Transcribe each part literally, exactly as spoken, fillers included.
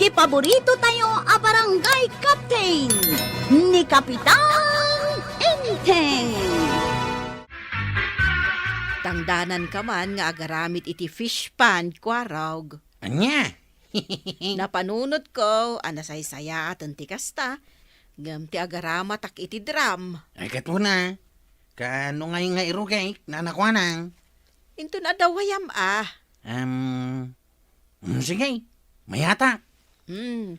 Ti paborito tayo a barangay captain, ni Kapitan Enteng. Tangdananka man nga agaramid iti fish pond, Kuarog. Ania? Napanunotko a nasaysayaaten ti kasta, ngem ti agaramatak iti drum. Ay, ket una, kaano ngay nga irugik, nanakuanang? Inton adda wayam a. Em, mm, sige, mayata. Hmm,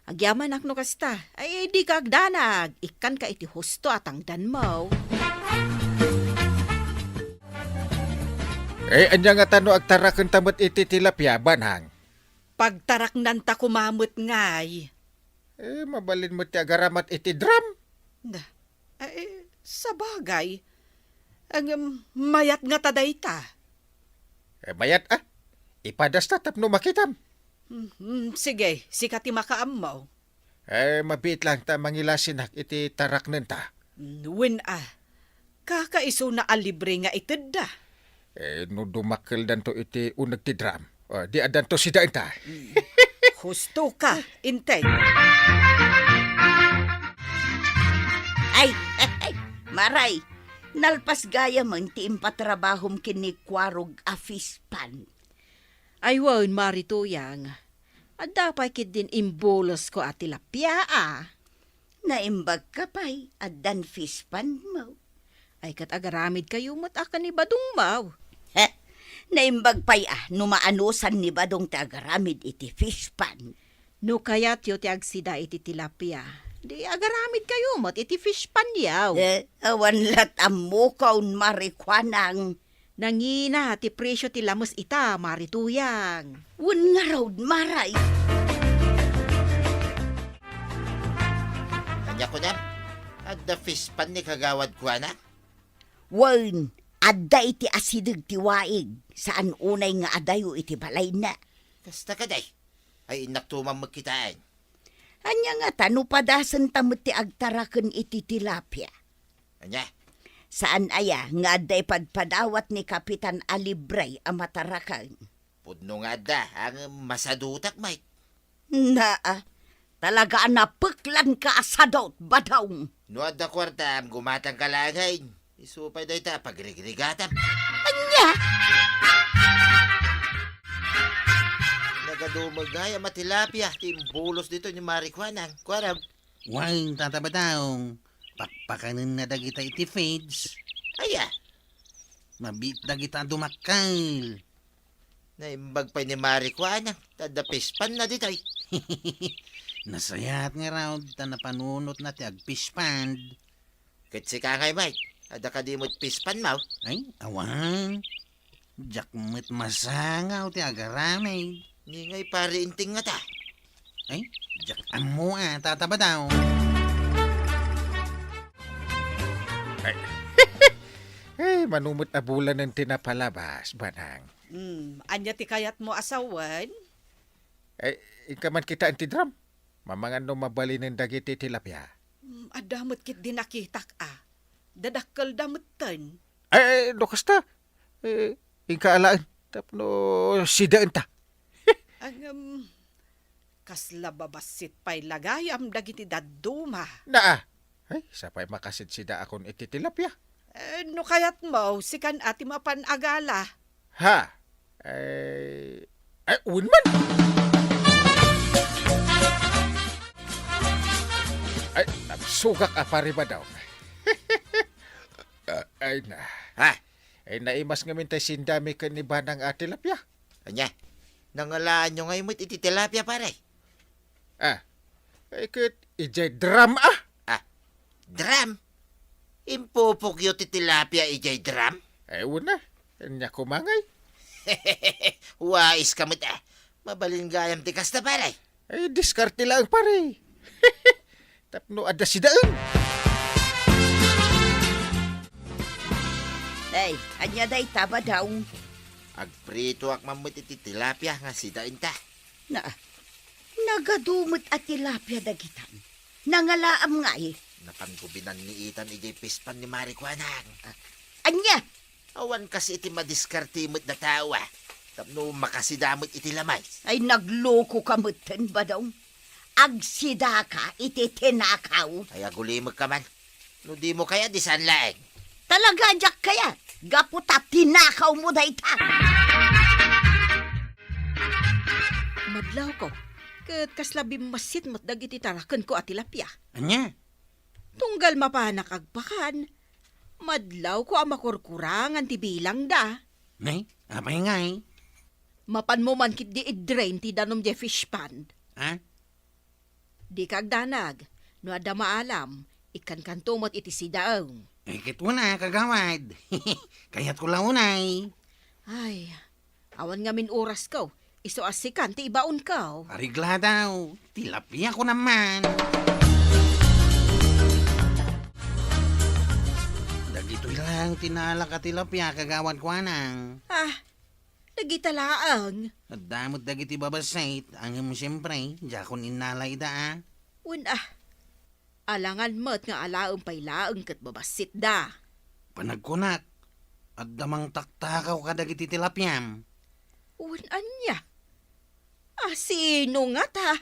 agyamanak no kasta. Ay, dika agdanag. Ikkanka iti husto a tangdanmo. Eh, ania ngata no agtarakenta met iti tilapia, Banang? Pagtaraknanta koma met ngay. Eh, mabalin met ti agaramat iti drum. Da, eh, sabagay. Ngem, mayat ngata dayta. Eh, mayat a. Ipadasta tapno makitam. Mhm, sige, sika ti makaammo. Eh, mabiit laeng ta mangilasinak iti taraknenta. Mm, wen a. Kakaisuna a libre nga itedda. Eh, no dumakkeldanto iti uneg ti drum, oh, di addanto sidaenta. Mm. Husto ka, Enteng. Ay, ay, ay, Maray, nalpas gayamen ti impatrabahom ken ni Kuarog a fish pond. Ay, wen, Mari Tuyang. Adda pay ketdin imbulosko a tilapia a. Naimbagka pay, addan fish pond mo. Ay, ket agaramidkayo met a ken ni Badong mo. He, naimbag pay a no maanusan ni Badong ti agaramid iti fish pond. No kayatyo ti agsida iti tilapia, di agaramidkayo met iti fish pond yaw. Eh, awan lat ammokon, Mari Kuanang. Nangina ti presio ti lames ita, Mari Tuyang. Wen ngarud, Maray. Ania kunam? Adda fish pond ni Kagawad Kuana? Wen, adda iti asideg ti waig, saan unay nga adayo iti balayna. Kasta kadi? Ay, innak tumang met kitaen. Ania ngata no padasenta met ti agtaraken iti tilapia? Ania? Saan aya nga adda ipadpadawat ni Kapitan a libre a mataraken? Pudno nga adda, ngem masadutak met. Naa, talaga a napeklanka a sadut, Badong. No adda kuartam, gumatangka laengen. Isu pay dayta a pagrigrigatam. Ania? Nagadumegan a tilapia ti imbulos ditoy ni Mari Kuanang. Kuarog. Wen, Tata Badong, pakpakanenna dagita iti feeds. Aya? Mabiit dagita a dumakkel. Naimbag pay ni Mari Kuanang, ta adda fish pond na ditoy. Nasayaat ngarud, ta napanunotna ti ag-fish pond. Ket sika ngay met, adda kadi met fish pond mo? Ay, awan. Diak met masangaw ti agaramid. Ni ngay Pari Enteng ngata? Ay, diak ammo a, Tata Badong. Ay. Ay, mano met a bulanen ti napalabas, Banang. Hmm, ania ti kayatmo a sawen? Ay, inka man kitaen ti drum. Mamangan no mabalinen dagiti tilapia. Hmm, adda met ketdi nakitak a. Dadakkelda metten. Ay, ay, no kasta, eh, inka alaen tapno sidaenta. Ngem, kasla babassit pay la gayam dagiti dadduma. Naa. Ay, sapay makasidsidaakon iti tilapia. Eh, no kayatmo, sikan a ti mapan agala. Ha? Ay, ay, wen man. Ay, nagsugak a Pari Badong. Ah, ay na. Ha? Ay, naimas ngamin tay sindami ken ni Banang a tilapia. Ania? Nangalaanyo ngay met iti tilapia, pare? Ah, ay ket idiay drum a. Ah, drum? Impupokyo ti tilapia idiay drum? Ay, wen a. Ania koma ngay? Waiska met a. Mabalin gayam ti kasta, pare. Ay, diskarte laeng, pare. Tapno adda sidaen. Ay, ania dayta, Badong? Agpritoak man met iti tilapia nga sidaenta. Na, nagadu met a tilapia dagitan. Nangalaam ngay. Napanko binanniitan idiay fish pond ni Mari Kuanang. Ah, ania? Awan kas iti madiskarte met a tao, ah. Tapno makasida met iti lamay. Ay, naglokoka metten, Badong. Agsidaka iti tinakaw. Ay, agulimekka man. No dimo kayat, di saan laeng. Talaga, diak kayat. Gapu ta tinakawmo dayta. Madlawko, ket kasla bimmassit met dagiti tarakenko a tilapia. Ania? Tunggal mapanak agpakan, madlawko a makurkurangan ti bilangda. Nay, apay ngay? Mapanmo man ketdi i-drain ti danom diay fish pond. Ha? Dika agdanag, no adda maalam, ikkankanto met iti sidaem. Eh, ket una, kagawad. Kayatko la unay. Ay, awan ngamin orasko, isu a sikan ti ibaonko. Aregladaw, tilapia ko naman. Dagitoy lang tinalak a tilapia, kagawad Kuanang. Ah, dagita laeng. Adda met dagiti babassit, ngem siyempre, diakon innala ida, a. Wen, a. Alangan met nga alaem pay laeng ket babassitda. Panagkunak, adda mangtaktakaw kadagiti tilapiam. Wen, ania? A, sino ngata?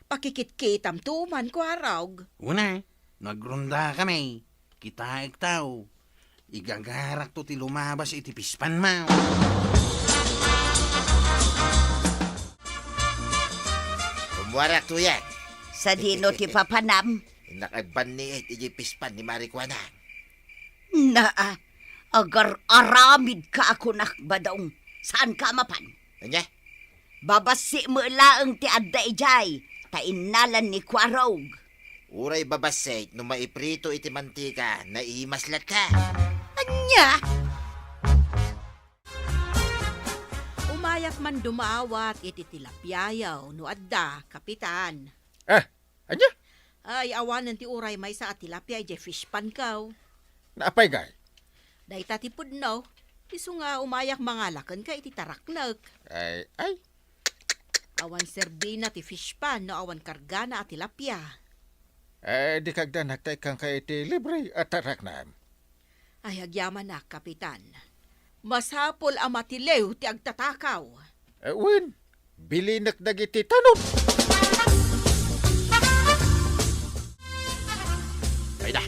Pakikitkitamto man, Kuarog. Una, no agrondakami, kitaekto. Igagarakto ti lumabas iti fish pond mo. Rummuarak, Tuyang. Sadino ti papanam? Innak agbanniit iti fish pond ni Mari Kuanang. Naa, agar-aramidka a kunak, Badong. Saanka a mapan? Ania? Babassit met laeng ti adda idiay, ta innalan ni Kuarog. Uray babassit no maiprito iti mantika, naimas latta. Ania? Umayak man dumawat iti tilapiayo no adda, Kapitan. Ah, ania? Ay, awanen ti uray maysa a tilapia idiay fish pondko. Naapay ngay? Dayta ti pudno. Isu nga umayak mangala kenka iti taraknek. Ay, ay. Awan serbina ti fish pond no awan kargana a tilapia. Eh, dika agdanag ta ikkanka iti libre a taraknam. Ay, agyamanak, Kapitan. Masapul a matiliw ti agtatakaw. Eh, wen, bilinek dagiti tanod. Ay da.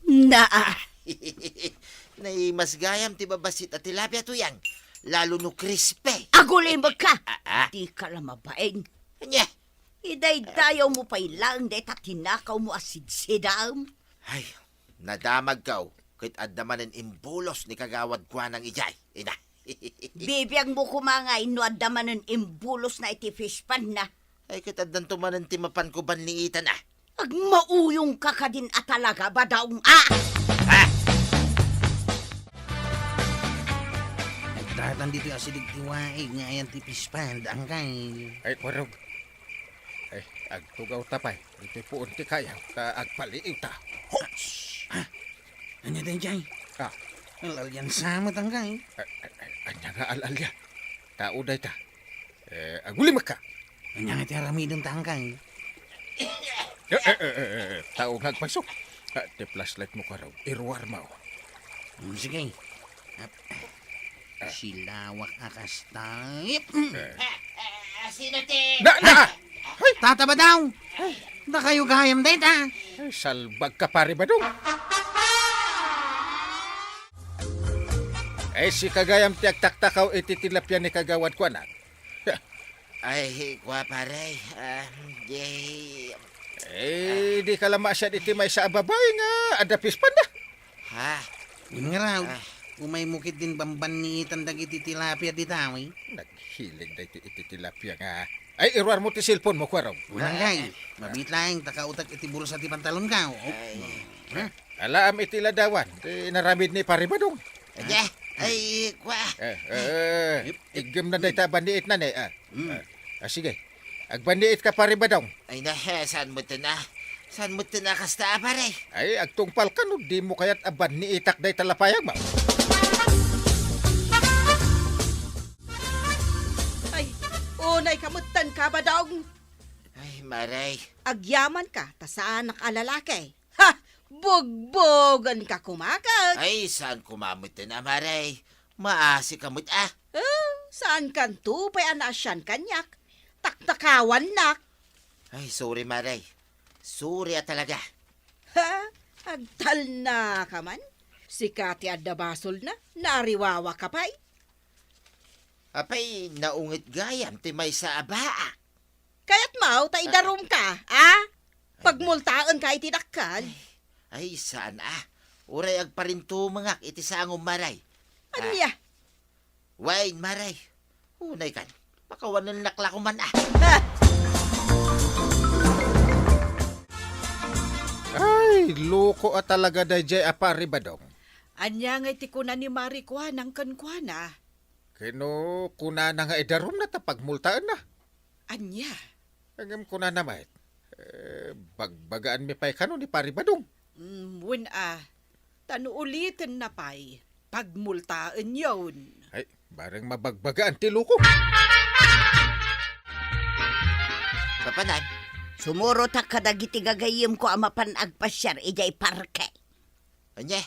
Naa. Naimas gayam ti babassit a tilapia, Tuyang. Lalo no crispy. Agulimekka. Ah, ah. Dika la mabain. Ania? Idaydayawmo pay laeng dayta tinakawmo a sidsidaem. Ay, nadamagko ket adda manen imbulos ni Kagawad Kuanang idiay. Ina. Bibiangmo koma ngay no adda manen imbulosna iti fish pondna. Ay, ket addanto manen ti mapanko banniitan, a. Agmauyongka kadin a talaga, Badong, a! Ah! Nagdatan ditoy asideg ti waig nga ayan ti fish pond, angkay. Ay, Kuarog. Ay, agtugawta pay. Iti puon ti kayaw, ta agpaliiwta. Hops! Ah, ania daydiay? Ah. Al-alian sa met, angkay. Ay, ay, ay, ania nga al-alia? Tao dayta. Eh, agulimekka. Ania nga ti aramidenta, angkay? Eh, eh, eh, eh, eh, tao nga agpayso. Ah, ti flashlight mo, Kuarog. Iruar mo. Hmm, sige. Ap-, ah. Silawak a kasta. Ip-, mm. Eh. Ah, ah, ah, sino ti Na, na! Ah! Ay! Tata Badong! Ay! Dakayo gayam dayta. Ay, salbag ka, Pare Badong. Ay, sika gayam ti agtaktakaw iti tilapia ni Kagawad Kuanang. Ay, kua, pare. Ah, di... Eh, di ka la maasian iti maysa a babai nga adda fish pond da. Ha? Wen ngarud, ah, umaymo ketdin bambanniitan dagiti tilapia dita, wi? Naghilig daytoy iti tilapia nga. Ay, iruar mo ti cellphone mo, Kuarog. Wen, angkay. Ah. Mabiit laeng ta kautak iti bulsa ti pantalonko. Oh. Ay. Ha? Alaam iti ladawan, ti inaramid ni Pare Badong. Adi, ay, kua. Eh, eh, eh, iggem na dayta banniitna, ne, ah. Mm. Ah, ah, sige. Agbanniit ka, Pare Badong. Ay, na, eh, saan mo ito na? Saan mo ito na kasta, pare? Ay, agtungpal ka no di mo kayat a banniitak dayta lapayag mo. Ay, unay ka met, Kabadong. Ay, maray. Agyaman ka, ta saanak a lalaki. Ha! Bugbogenka koma, kak. Ay, saan koma met, Mare. Maasika met, a. Eh, saankanto pay a naasian kaniak. Taknakawannak. Ay, sorry, Mare. Sorry a talaga. Ha? Agtalnaka man? Sika ti adda basolna, nariwawaka pay. Apay, naunget gayam ti maysa a baak. Kayatmo ta idarumka, a? Pagmultaenka iti dakkel. Ay, saan, a. Uray agparintumengak iti sangom, Mare. Ania? Wen, Mare. Unay kan, pakawanennak la koman, a. Ay, loko a talaga daydiay a Pari Badong. Ania ngay ti kuna ni Mari Kuanang kenkuana? Ken no kunana nga idarumna ta pagmultaenna. Ania? Ngem kunana met, eh, bagbagaanmi pay kano ni Pari Badong. Mm, wen a. Ta no ulitenna pay, pagmultaenyon. Ay, bareng mabagbagaan ti loko. Papanan? Sumurotak kadagiti gagayyemko a mapan agpasiar idiay parke. Ania?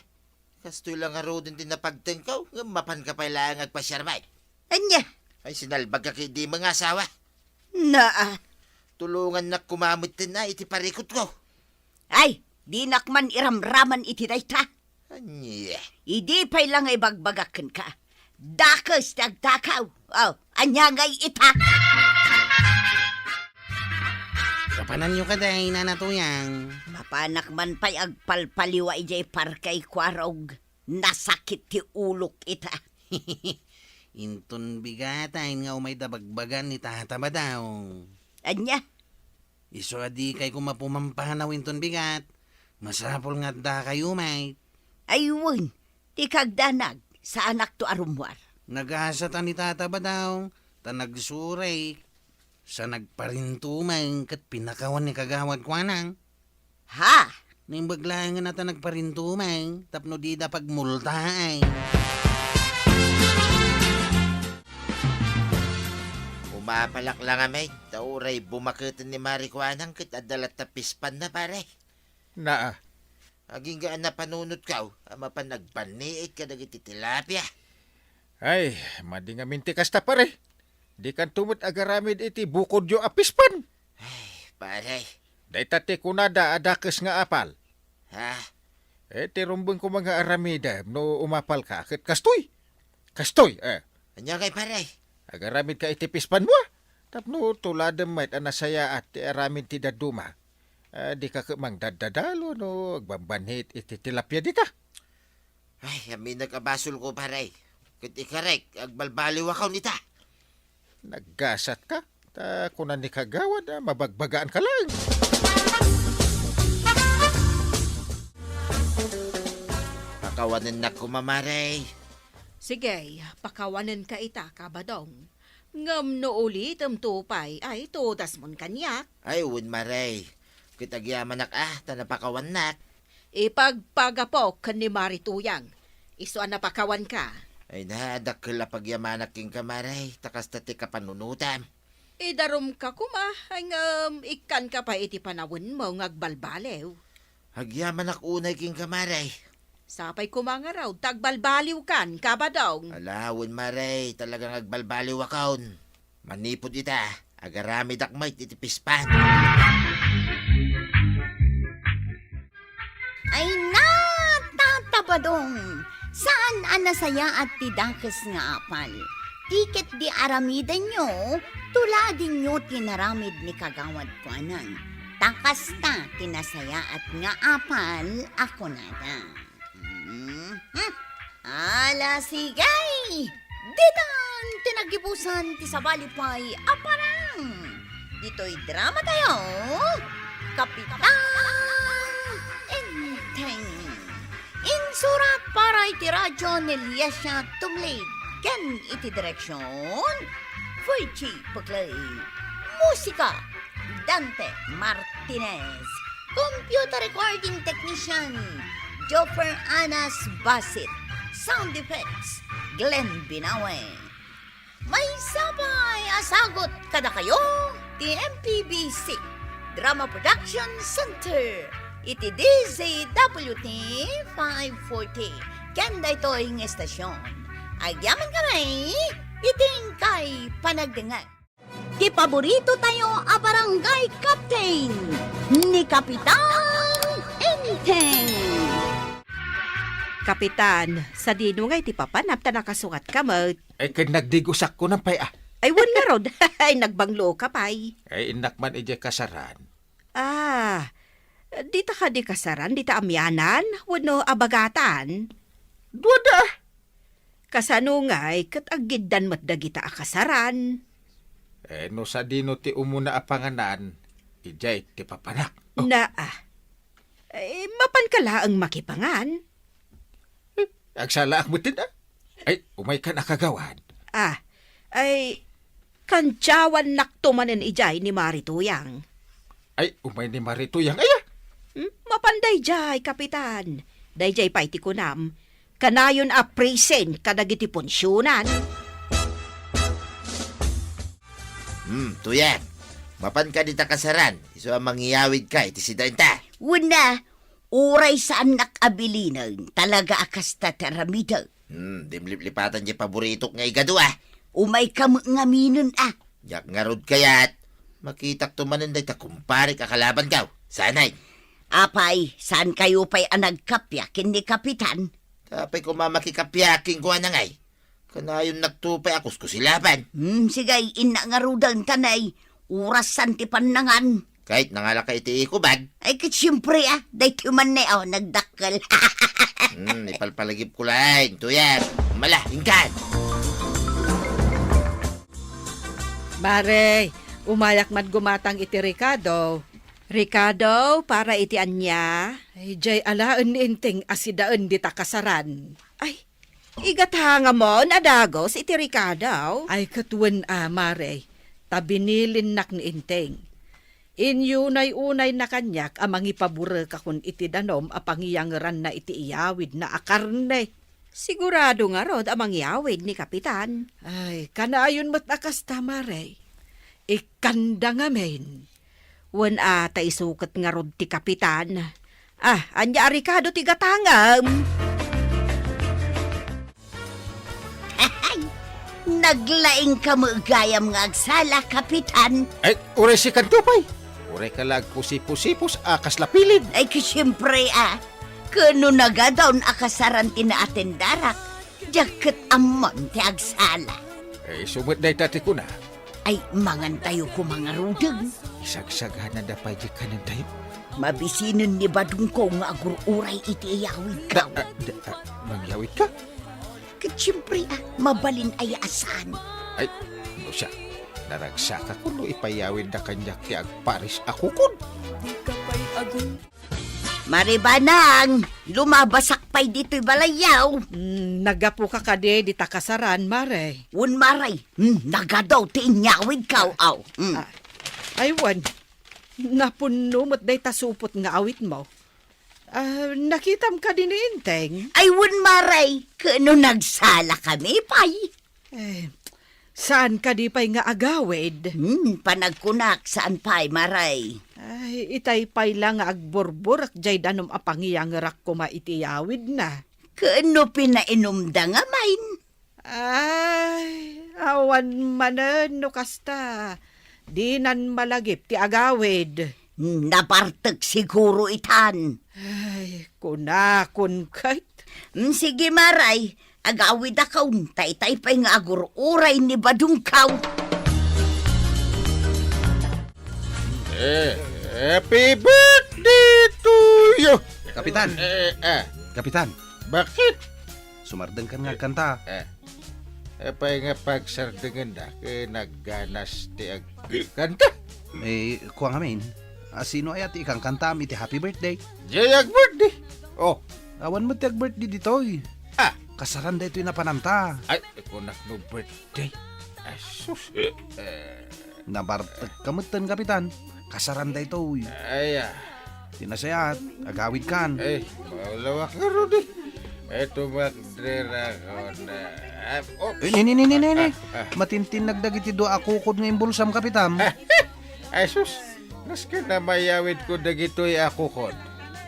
Kastoy la ngaruden ti napagtengko, ngem mapanka pay laeng agpasiar met. Ania? Ay, sinalbagka ketdi nga asawa. Naa. Tulongannak koma metten a iti parikutko. Ay, dinak man iramraman iti dayta. Ania? Idi pay la nga ibagbagak kenka. Dakes ti agtakaw. Oh, ania ngay ita? Kapananyo kadi, Nana Tuyang? Mapanak man pay agpalpaliwa idiay parke, Kuarog. Nasakit ti ulok ita. Inton bigatan nga umayda bagbagaan ni Tata Badong. Ania? Isu a dikay koma pumampanaw inton bigat, masapul nga addakayo met. Ay wen, ti kagdanag, saanakto a rummuar. Nagasat a ni Tata Badong, ta nagsuray, sa nagparintumeng ket pinakawan ni Kagawad Kuanang. Ha? Naimbag laengen a ta nagparintumeng tapno dida pagmultaen. Umapalak la ngamin, ta uray bumaketen ni Mari Kuanang ket adda latta pispanna, pare. Naa. Agingga a napanunotko a mapan agbanniit kadagiti tilapia. Ay, madi ngamin ti kasta, pare. Dikanto met agaramid iti bukodyo a pispan. Ay, pare. Dayta ti kunada a dakes nga apal. Ha? Eh, ti rumbeng koma nga aramidem no umapalka, ket kastoy. Kastoy, eh. Ania ngay, pare? Agaramidka iti pispanmo, a. Tapno tuladem met a nasayaat ti aramid ti dadduma. Ah, dika ket mangdaddadalo no agbambanhit iti tilapia dita. Ay, aminek a basolko, pare. Ket ikarek, agbalbaliwakon ita. Naggasatka, ta kuna ni Kagawad a mabagbagaanka laeng. Pakawanennak koma, mare. Sige, pakawanenka ita, Kabadong. Ngem no ulitemto pay, ay tudasmon kaniak. Ay, wen, mare. Ket agyamanak a ta napakawannak. Ipagpagapok ken ni Mari Tuyang. Isu a napakawanka. Ay na, dakkel a pagyamanak kenka, mare, ta kasta ti kapanunotam. Idarumka koma, ay ngem ikkanka pay iti panawenmo nga agbalbaliw. Agyamanak unay kenka, mare. Sapay koma ngarud ta agbalbaliwkan, Kabadong. Ala, wen, mare, talagang agbalbaliwakon. Manipud ita, agaramidak met iti pispan. Ay na, Tata Badong! Saan a nasayaat ti dakes nga apal. Ti ketdi aramidenyo, tuladenyo ti naramid ni Kagawad Kuanang. Ta kasta ti nasayaat nga apal a kunada. Mhm. Ala, sige! Ditan ti naggibusan ti sabali pay a parang. Ditoy drama tayo, Kapitan Enteng. Insurat para iti radyo ni Liesia Tumlid ken iti direksyon, Virgie Paglae. Musika, Dante Martinez. Computer recording technician, Joffer Anas Basit. Sound effects, Glenn Binawe. Maysa pay a sagut kadakayo ti M P B C Drama Production Center. Iti D Z W T five forty, ken daytoy nga estasyon, agyaman kami iti inkay panagdengngeg. Ti paborito tayo a barangay captain, ni Kapitan Enteng. Kapitan, sadino ngay ti papanam ta nakasungatka met? Ay, ken nagdigusak ko nang pay, ah. Ay, wen ngarud. Ay, nagbanglo ka pay. Ay, innak man idiay kasaran. Ah, dita kadi kasaran, dita amianan, wenno abagatan? Duada. Kasano ngay ket aggiddan met dagita a kasaran? Eh, no sadino ti umuna a panganan, idiay ti papanak. Oh. Naa. Eh, mapanka laeng makipangan? Eh, agsalaak metten, ah. Ay, umaykan a kagawad. Ah, ay, kantiawannakto manen idiay ni Mari Tuyang. Ay, umay ni Mari Tuyang, aya? Hmm? Mapan daydiay, Kapitan. Daydiay pay ti kunam. Kanayon a present kadagiti punsionan. Hmm, Tuyang. Mapan ka dita kasaran, isu a mangiyawidka iti sidaenta. Wen a, uray saannak a bilinen, talaga a kasta ti aramidek. Hmm, dimliplipatan diay paboritok nga igado, ah. Umayka met ngaminen, ah. Diak ngarud kayat. Makitakto manen dayta kumparek a kalabankaw. Sanay. Apay, saankayo pay a nagkappia ken ni Kapitan? Apay koma makikappia kenkuana ngay? Kanayonnakto pay a kuskusilaban. Hmm, sige, innak ngaruden ta nay. Orasan ti pannangan. Ket nangalaka iti ikubag? Ay, ket siempre, ah. Daytoy man ne, oh, nagdakkel. Hmm, ipalpalagipko laeng, Tuyang. Mala, inkan. Mare, umayak man gumatang iti rekado. Rekado para iti ania? Ay, diay alaen ni Enteng a sidaen dita kasaran. Ay, igatangamon a dagus iti rekado? Ay, ket wen a, Mare, ta binilinnak ni Enteng. Inyunay-unayna kaniak a mangipaburekakon iti danum a pangiyangeranna iti iyawidna a karne. Sigurado ngarud a mangyawid ni Kapitan. Ay, kanayon met a kasta, Mare. Ikkanda ngamin. Wen a, ta isu ket ngarud ti Kapitan. Ah, ania a rekado ti gatangem? Naglaingka met gayam nga agsala, Kapitan. Ay, uray sikanto pay. Urayka la agpusiposipos a kasla pilid. Ay, ket siempre, ah. Ken no nagadawn a kasaran ti naatendarak, diak ket ammon ti agsala. Ay, isu met dayta ti kuna. Ay, mangantayo koma ngaruden. Isagsaganada pay diay kanentayo. Mabisinen ni Badongko nga agur-uray iti iyawidkaw. Ah, ah, da-, ah, mangyawidka? Ket siempre, ah, mabalin aya a saan? Ay, no siak, naragsakak no ipayawidda kaniak ti agparis a kukod. Mare Banang, lumabasak pay ditoy balayyo. Hmm, naggapuka kadi dita kasaran, Mare? Wen, Mare. Hmm, nagadaw ti inyawidkaw, aw. Hmm. Ah, ay, wen. Napunno met dayta supot nga awitmo. Ah, nakitam kadi ni Enteng? Ay, wen, Mare. Ket no nagsalakami pay. Eh, saan kadi pay nga agawid? Hmm, panagkunak, saan pay, Mare? Ay, itay pay la nga agburburek diay danum a pangiyangerak koma iti iyawidna. Ket no pinainumda ngamin? Ay, awan manen no kasta. Dinan malagip ti agawid. Hmm, nabartek siguro itan. Ay, kunakon ket. Hmm, sige, Mare. Agawidakon, ta itay pay nga agur-uray ni Badongko. Eh, happy birthday to you! Kapitan! Eh, ah. Kapitan! Bakit? Sumardengkan nga agkanta. Eh, apay nga pagsardengendak, eh, nagganas ti agkanta? Eh, kua ngamin, a sino aya ti ikankantam iti happy birthday? Diay ag-birthday. Oh. Awan met ti ag-birthday ditoy. Ah. Kasaran daytoy napanamta. Ay, kunak no birthday. Ay, sus. Eh. Nabartek ka metten, Kapitan. Kasaran daytoy. Ay, ah. Ti nasayaat, agawidkan. Eh, maulawak ngarud eh. Eh, tumakdera ko na. Ah, oh. Eh, ni, ni, ni, ni, ni, ni. Ah, ah. Matintinnag dagiti dua a kukod nga imbulsam, Kapitan. Ah, ay, sus. Nasken a mayawidko dagitoy a kukod.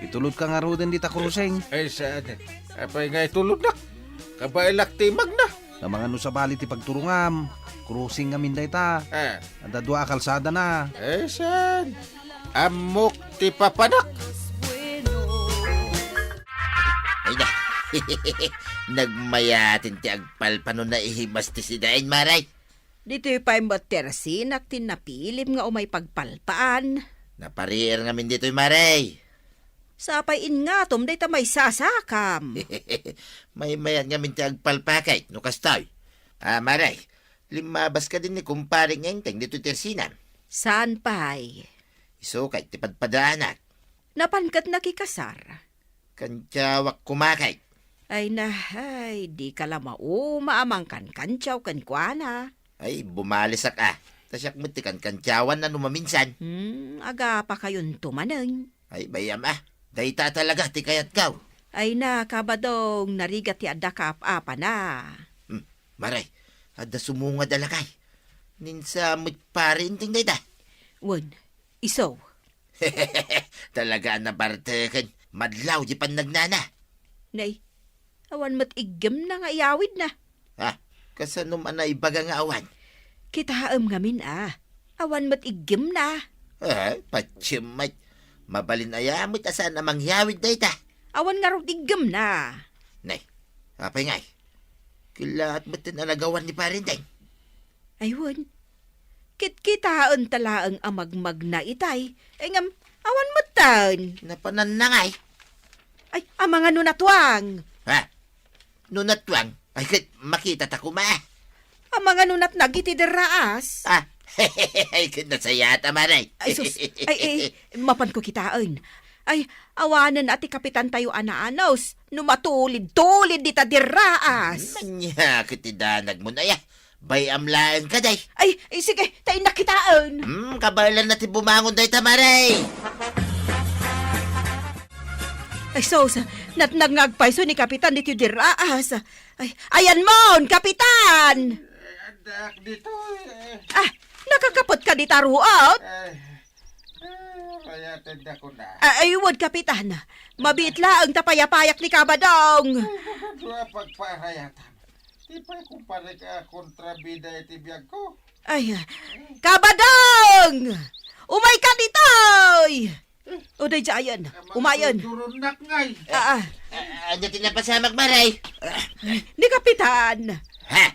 Itulodka ngaruden dita crossing. Ay, saan? Apay nga itulodnak? Kabaelak ti imagna. Amangan no sabali ti pagturongam. Crossing ngamin dayta. Ah. Adda dua a kalsada na. Ay, saan? Ammok ti papanak. Ay na. Nagmayaten ti agpalpa no naihimas ti sidain, Maray. Ditoy pay met ti ersinak ti napilim nga umay pagpalpaan. Napariir ngamin ditoy, Maray. Sapay ingatom dayta maysasakam. Maymayat ngamin ti agpalpakay, no kastoy. Ah, Maray, limmabas ka din ni kumpare Ngengteng ditoy ti ersinam. Saan pay? Isukay ti padpadaanak. Napan ket nakikasar. Kantiawak kumakay. Ay na, ay, di ka la mauma a mangkankantiaw kenkuana. Ay, bumalisak a. Ta siak met ti kankantiawanna no maminsan. Hmm, agapakayonto manen. Ay, bayam a. Dayta talaga ti kayatkaw. Ay na, Kabadong, narigat ti adda kaap-apana. Hmm, Maray, adda sumungad a lakay. Ninsa met pare Enteng dayta. Wen, iso. Talaga a nabarteken. Madlaw di pannagnana. Nay, awan met iggemna nga iyawidna. Ha? Kasano man a ibaga nga awan? Kitaem ngamin a. Awan met iggemna. Ah, patiem met. Mabalin aya met a saan a mangyawid dayta. Awan ngarud iggemna. Nay, apay ngay? Kilaat met ten a nagawan ni Pare Enteng. Ay, wen. Kitkitaenta laeng a magmagna itay. Ay, ngem, awan metten. Napananna ngay. Ay, amangan no natuang. Ha? No natuang? Ay, ket makita ta koma. Amangan no natnag iti derraas. Ah, ay, ket nasayaat a, Maray. Ay, sus. Ay, eh, mapanko kitaen. Ay, awanen a ti kapitan tayo a naanus no matulid-tulid dita derraas. Ania ket ti danagmon aya? Bay-am laeng kadi. Ay, eh, sige, ta innak kitaen. Hmm, kabaelanna ti bumangon dayta, Maray. Ay, sus, natnag nga agpayso ni kapitan ditoy derraas. Ay, ayanmon, kapitan! Eh, addaak ditoy, eh. Ah, nakakapetka dita ruot? Ay, eh, rayatendak kuna. Ah, ay, wen, kapitan. Mabiit laeng ta payapayak ni Kabadong. Ay, nakadua pagparayatam. Ti pay kumparek a kontrabida iti biagko. Ay, Kabadong! Umayka ditoy! O, daydiayen. Umayen. Duronnak ngay. Ah, ah. Ah, ania ti napasamak, Maray? Ni kapitan. Ha?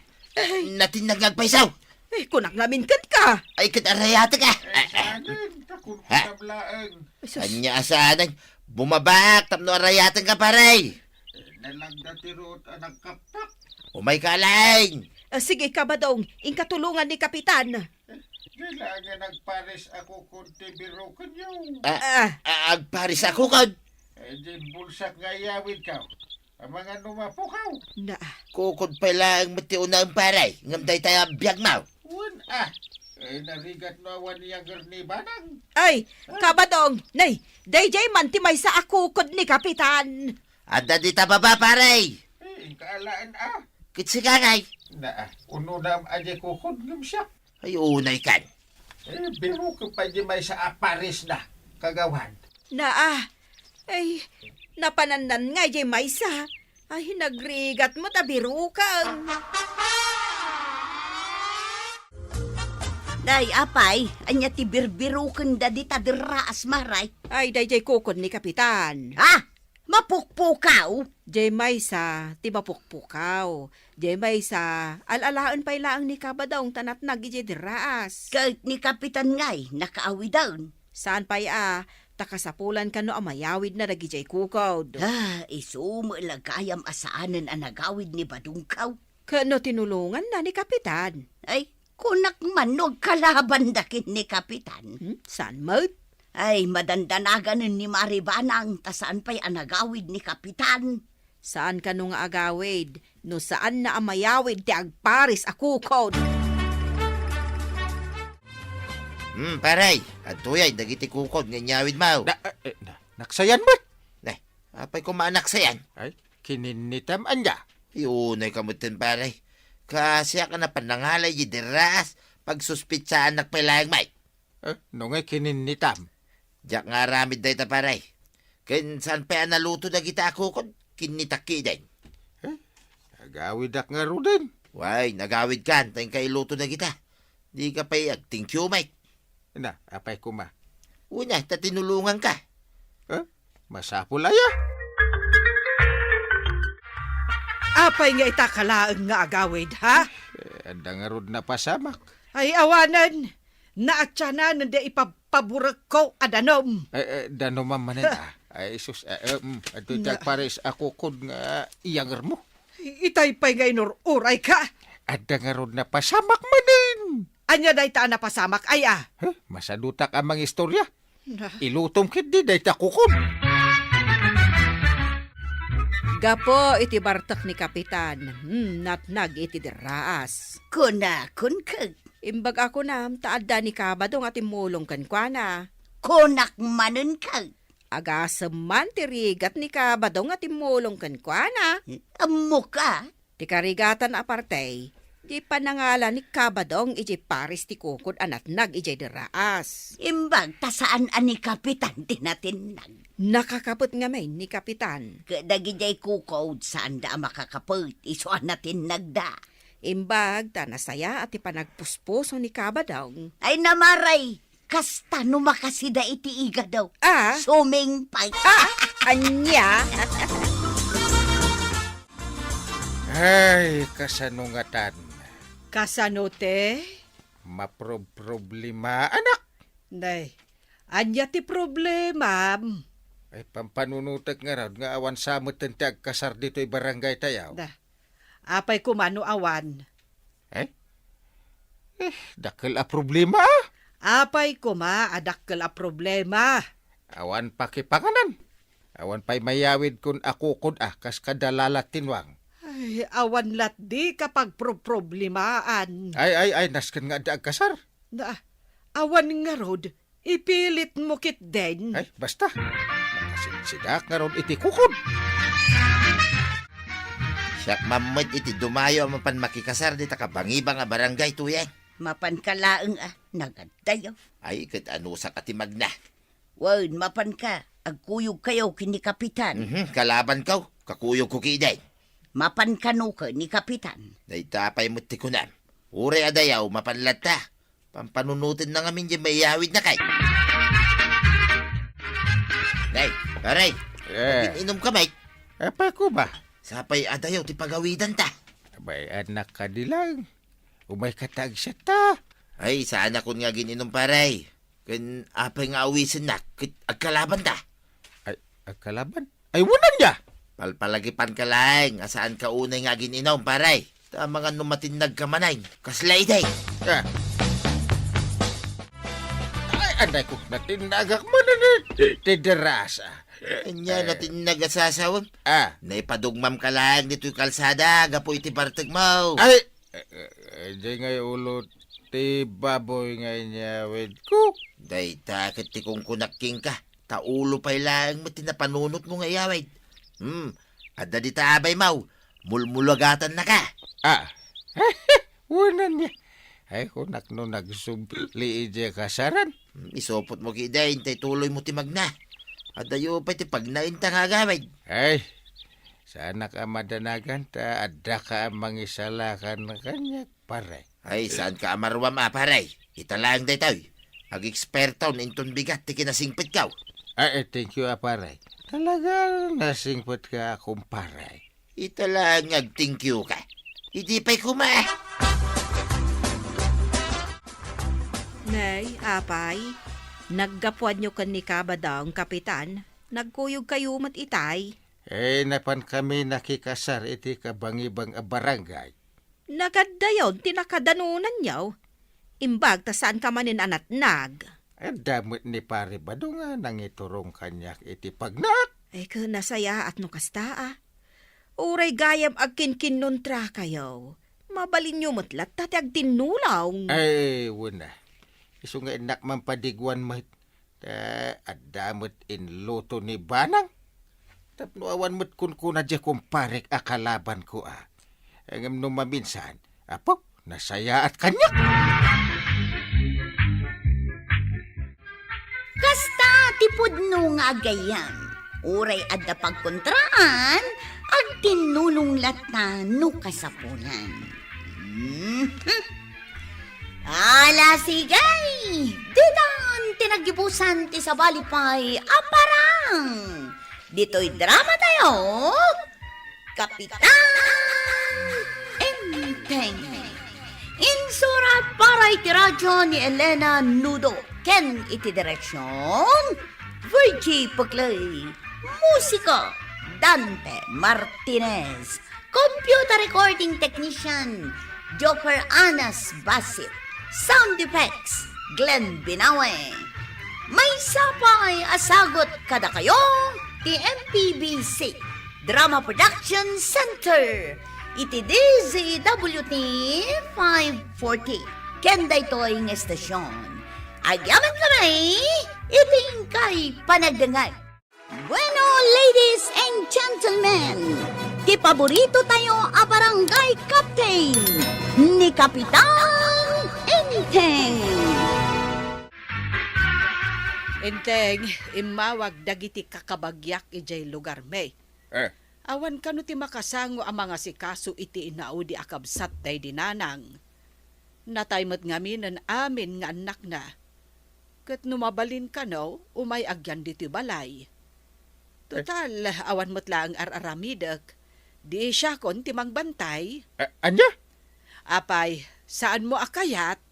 Natinnag nga agpayso? Eh, kunak ngamin kenka. Ay, ket arayatek a. Ay, saanen, ta kunkunam laeng. Ay, sus. Ania a saanen? Bumabaak tapno arayatenka, pare. Eh, nalagda ti ruot a nagkaptak. Umayka laeng. Ah, sige, Kabadong, inka tulongan ni kapitan. Kailangan agparis a kukod ti birukenyo. Ah, ah, agparis a kukod? Eh, diay bulsak nga iyawidkaw. Amangan no mapukaw. Na. Kukod pay laeng met ti unaem, pare, ngem dayta a biagmo. Wen, ah. Eh, narigat no awan yager ni Banang. Ay, Kabadong, nay, daydiay man ti maysa a kukod ni kapitan. Adda dita baba, pare. Eh, inka alaen, ah. Ket sika ngay. Na, ah, ununam a diay kukod ngem siak. Ay, unay kan. Eh, biruken pay diay maysa a paris na, kagawad. Naa, ay, napanannan nga diay maysa. Ay, nagrigat met a biruken. Nay, apay, ania ti birbirukenda dita derraas, Maray? Ay, daydiay kukod ni kapitan. Ha? Mapukpukaw? Diay maysa ti mapukpukaw. Diay maysa, al-alaen pay laeng ni Kabadong ta natnag idiay derraas. Ket ni Kapitan ngay, nakaawiden? Saan pay a, ta kasapulan kano a mayawidna dagidiay kukod. Ah, isu met la gayam a saanen a nagawid ni Badongkaw. Ket no tinulonganna ni Kapitan? Ay, kunak man no agkalabanda ken ni Kapitan. Hmm, saan met? Ay, madandanaganen ni Mari Banang ta saan pay a nagawid ni Kapitan. Saan kano nga agawid no saanna a mayawid ti agparis a kukod? Hmm, pare, adtoyay dagiti kukod nga inyawidmo. Na, eh, eh, na, naksayan met. Ne, apay koma a naksayan? Ay, kininnitam ania? Ay, unayka metten, pare. Kasiak a napan nangalay idiay derraas, pagsuspetsaanak pay laeng met. Eh, no ngay kininnitam? Diak nga aramid dayta, pare. Ken saan pay a naluto dagita a kukon ken ni Takki den? Eh, agawidak ngaruden. Way, nagawidkan, ta inka iluto dagita. Dika pay ag-thank you, Mike. Na, apay koma? Una, ta tinulonganka. Eh, masapul aya? Apay nga ita ka laeng nga agawid, ha? Eh, adda ngarud napasamak. Ay, awanen. Naatianan da ipapaburekko a danom. Eh, eh, danom manen, ah. Ay, sus, eh, eh, mm, adtoy ti Na- agpares a kukon nga iyangermo. Itay pay nga inur-urayka. Adda ngarud napasamak manen. Ania dayta a napasamak, ay, ah? Huh? Masadutak a mangistorya. Na- Ilutom ketdi dayta kukon. Gapu iti bartek ni Kapitan, hmm, natnag iti derraas. Kunakon ket. Imbag a kunam, ta adda ni Kabadong a timmulong kenkuana. Kunak manen ket. Agasem man ti rigat ni Kabadong a timmulong kenkuana. Ammok a. Ti karigatan a parte, ti panangala ni Kabadong idiay paris ti kukod a natnag idiay derraas. Imbag ta saan a ni Kapitan ti natinnag. Nakakapet ngamin ni Kapitan. Ket dagidiay kukod, saanda a makakapet, isu a natinnagda. Imbag ta nasayaat ti panagpuspuso ni Kabadong. Ay, namaray, kasta no makasida iti igado. Ah? Sumingpay. Ah, ania? Ay, kasano ngatan? Kasano ti? Maprob-, problemaanak. Nay, ania ti problemam? Ay, pampanunotek ngarud nga awan sa metten ti agkasar ditoy barangay tayo. Da. Apay koma no awan? Eh? Eh, dakkel a problema, ah. Apay koma a dakkel a problema? Awan pakipanganan. Awan pay mayawidkon a kukod, ah, kas kada lala tinwang. Ay, awan latdi kapagproproblemaan. Ay, ay, ay, nasken nga adda agkasar. Na, awan ngarud, ipilitmo ketdin. Ay, basta. Makasidsidak ngarud iti kukod. Siak man met iti dumayo a mapan makikasar dita kabangibang a barangay, Tuyeng. Mapanka laeng a, nagaddayo. Ay, ket anusak a ti magna. Wen, mapanka, agkuyogkayo ken ni Kapitan. Mhm, kalabanko, kakuyogko ketdin. Mapanka no ken ni Kapitan. Dayta pay met ti kunam. Uray a dayaw, mapan latta. Pampanunotenna ngamin diay mayawidna kay. Nay, pare, Eh. Agin-inumka, Mike. Apay koma? Sapay a dayaw ti pagawidanta. Abay, anak, kadi lang. Umayka ta agsiatta. Ay, saanakon nga agin-inum, pare. Ken apay nga awisennak ket agkalabanta? Ay, agkalaban? Ay, wen ania? Palpalagipanka laeng a saanka unay nga agin-inum, pare. Ta amangan no matinnagka manen. Kasla idi. Ah. Ay, anay ko, natinnagak manen iti derraas. Ania, eh, natinnag a sasawem? Ah. Naipadugmamka laeng ditoy kalsada gapu iti bartekmo. Ay, Eh, eh, eh, di ngay ulo ti baboy nga inyawidko. Dayta ket ti kunkunak kenka, ta ulo pay laeng met ti napanunotmo nga iyawid. Hmm, adda dita abaymo, mulmulagatanna ka. Ah, wen ania. Ay, kunak no nagsubli idiay kasaran. Hmm, isupotmo ketdin, tay tuloymo ti magna. Adayo pay ti pagnainta nga agawid. Ay, saanak a madanagan ta addaka a mangisalakan kaniak. Pare. Ay, saanka a maruam a, pare? Ita laeng daytoy. Agekspertaon inton bigat ti kinasingpetko. Ay, eh, thank you, a, pare. Talaga nasingpetka, kumpare. Ita laeng nga ag-thank you ka. Idi pay koma. Nay, apay, naggapuanyo ken ni Kabadong, Kapitan. Nagkuyogkayo met itay. Eh, napankami nakikasar iti kabangibang a barangay. Nagaddayon ti nakadanonanyo. Imbag ta saanka manen a natnag. Adda met ni Pare Badong a nangiturong kaniak iti pagnaak. Ay, ket nasayaat no kasta, a. Uray gayam agkinkinnontrakayo, mabalinyo met latta ti agtinnulong. Ay, wen a. Isu nga innak man padiguan met. Ta adda met inluto ni Banang. Tapno awan met kunkuna diay kumparek a kalabanko, a. Ngem no maminsan, apo, nasayaat kaniak. Kasta ti pudno nga agayam. Uray adda pagkontraan, agtinnulong latta no kasapulan. Mhm. Ala, sige! Ditan ti naggibusan ti sabali pay a parang. Ditoy drama tayo, Kapitan Enteng. Insurat para iti radyo ni Elena Nudo ken iti direksyon, Virgie Puclay. Musika, Dante Martinez. Computer recording technician, Joker Anas Basit. Sound effects, Glenn Binawe. Maysa pay a sagut kadakayo ti M P B C Drama Production Center iti D Z W T five forty. Ken daytoy nga estasyon, agyamankami iti inkay panagdengngeg. Bueno, ladies and gentlemen, ti paborito tayo a barangay captain, ni Kapitan Enteng. Enteng, immawag dagiti kakabagyak idiay lugarmi. Eh. Awan kano ti makasango a mangasikaso iti inaudi a kabsat daydi nanang. Natay met ngaminen amin nga annakna. Ket no mabalin kano, umay agyan ditoy balay. Total, awan met laeng ar-aramidek. Di siakon ti mangbantay. A-, ania? Apay, saanmo a kayat?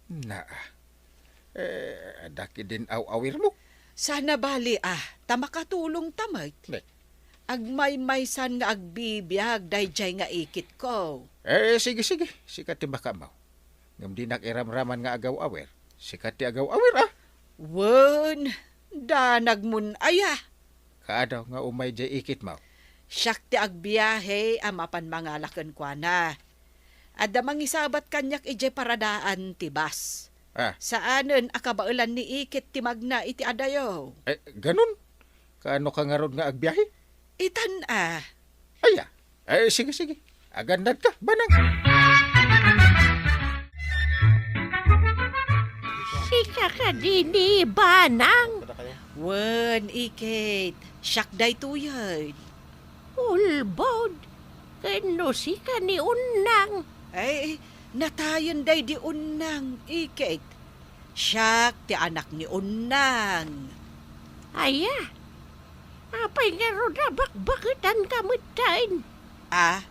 Naa. Eh, adda ketdin aw-awirmo? Sana bali, ah, ta makatulongta met. Nek. Agmaymaysan nga agbibiag daydiay nga ikitko. Eh, sige, sige. Sika ti makaammo. Ngem dinak iramraman nga agaw-awir. Sika ti agaw-awir, ah. Wen, danagmon aya. Kaano nga umay diay ikitmo? Siak ti agbiahe a mapan mangala kenkuana. Adda mangisabat kaniak idiay paradaan ti bus. Ah. Saanen a kabaelan ni Ikit ti magna iti adayo. Eh, ganun? Kaano ka ngarud nga agbiahe? Itan a. Aya. Eh, sige, sige. Agannad ka, Banang. Sika kadi ni Banang? Wen, Ikit. Siak daytoyen. Ulbod, ken no sika ni Unnang? Ay, natayen daydi Unnang, Ikit. Siak ti anak ni Unnang. Aya, apay ngarud a bakbaketanka metten? Ah,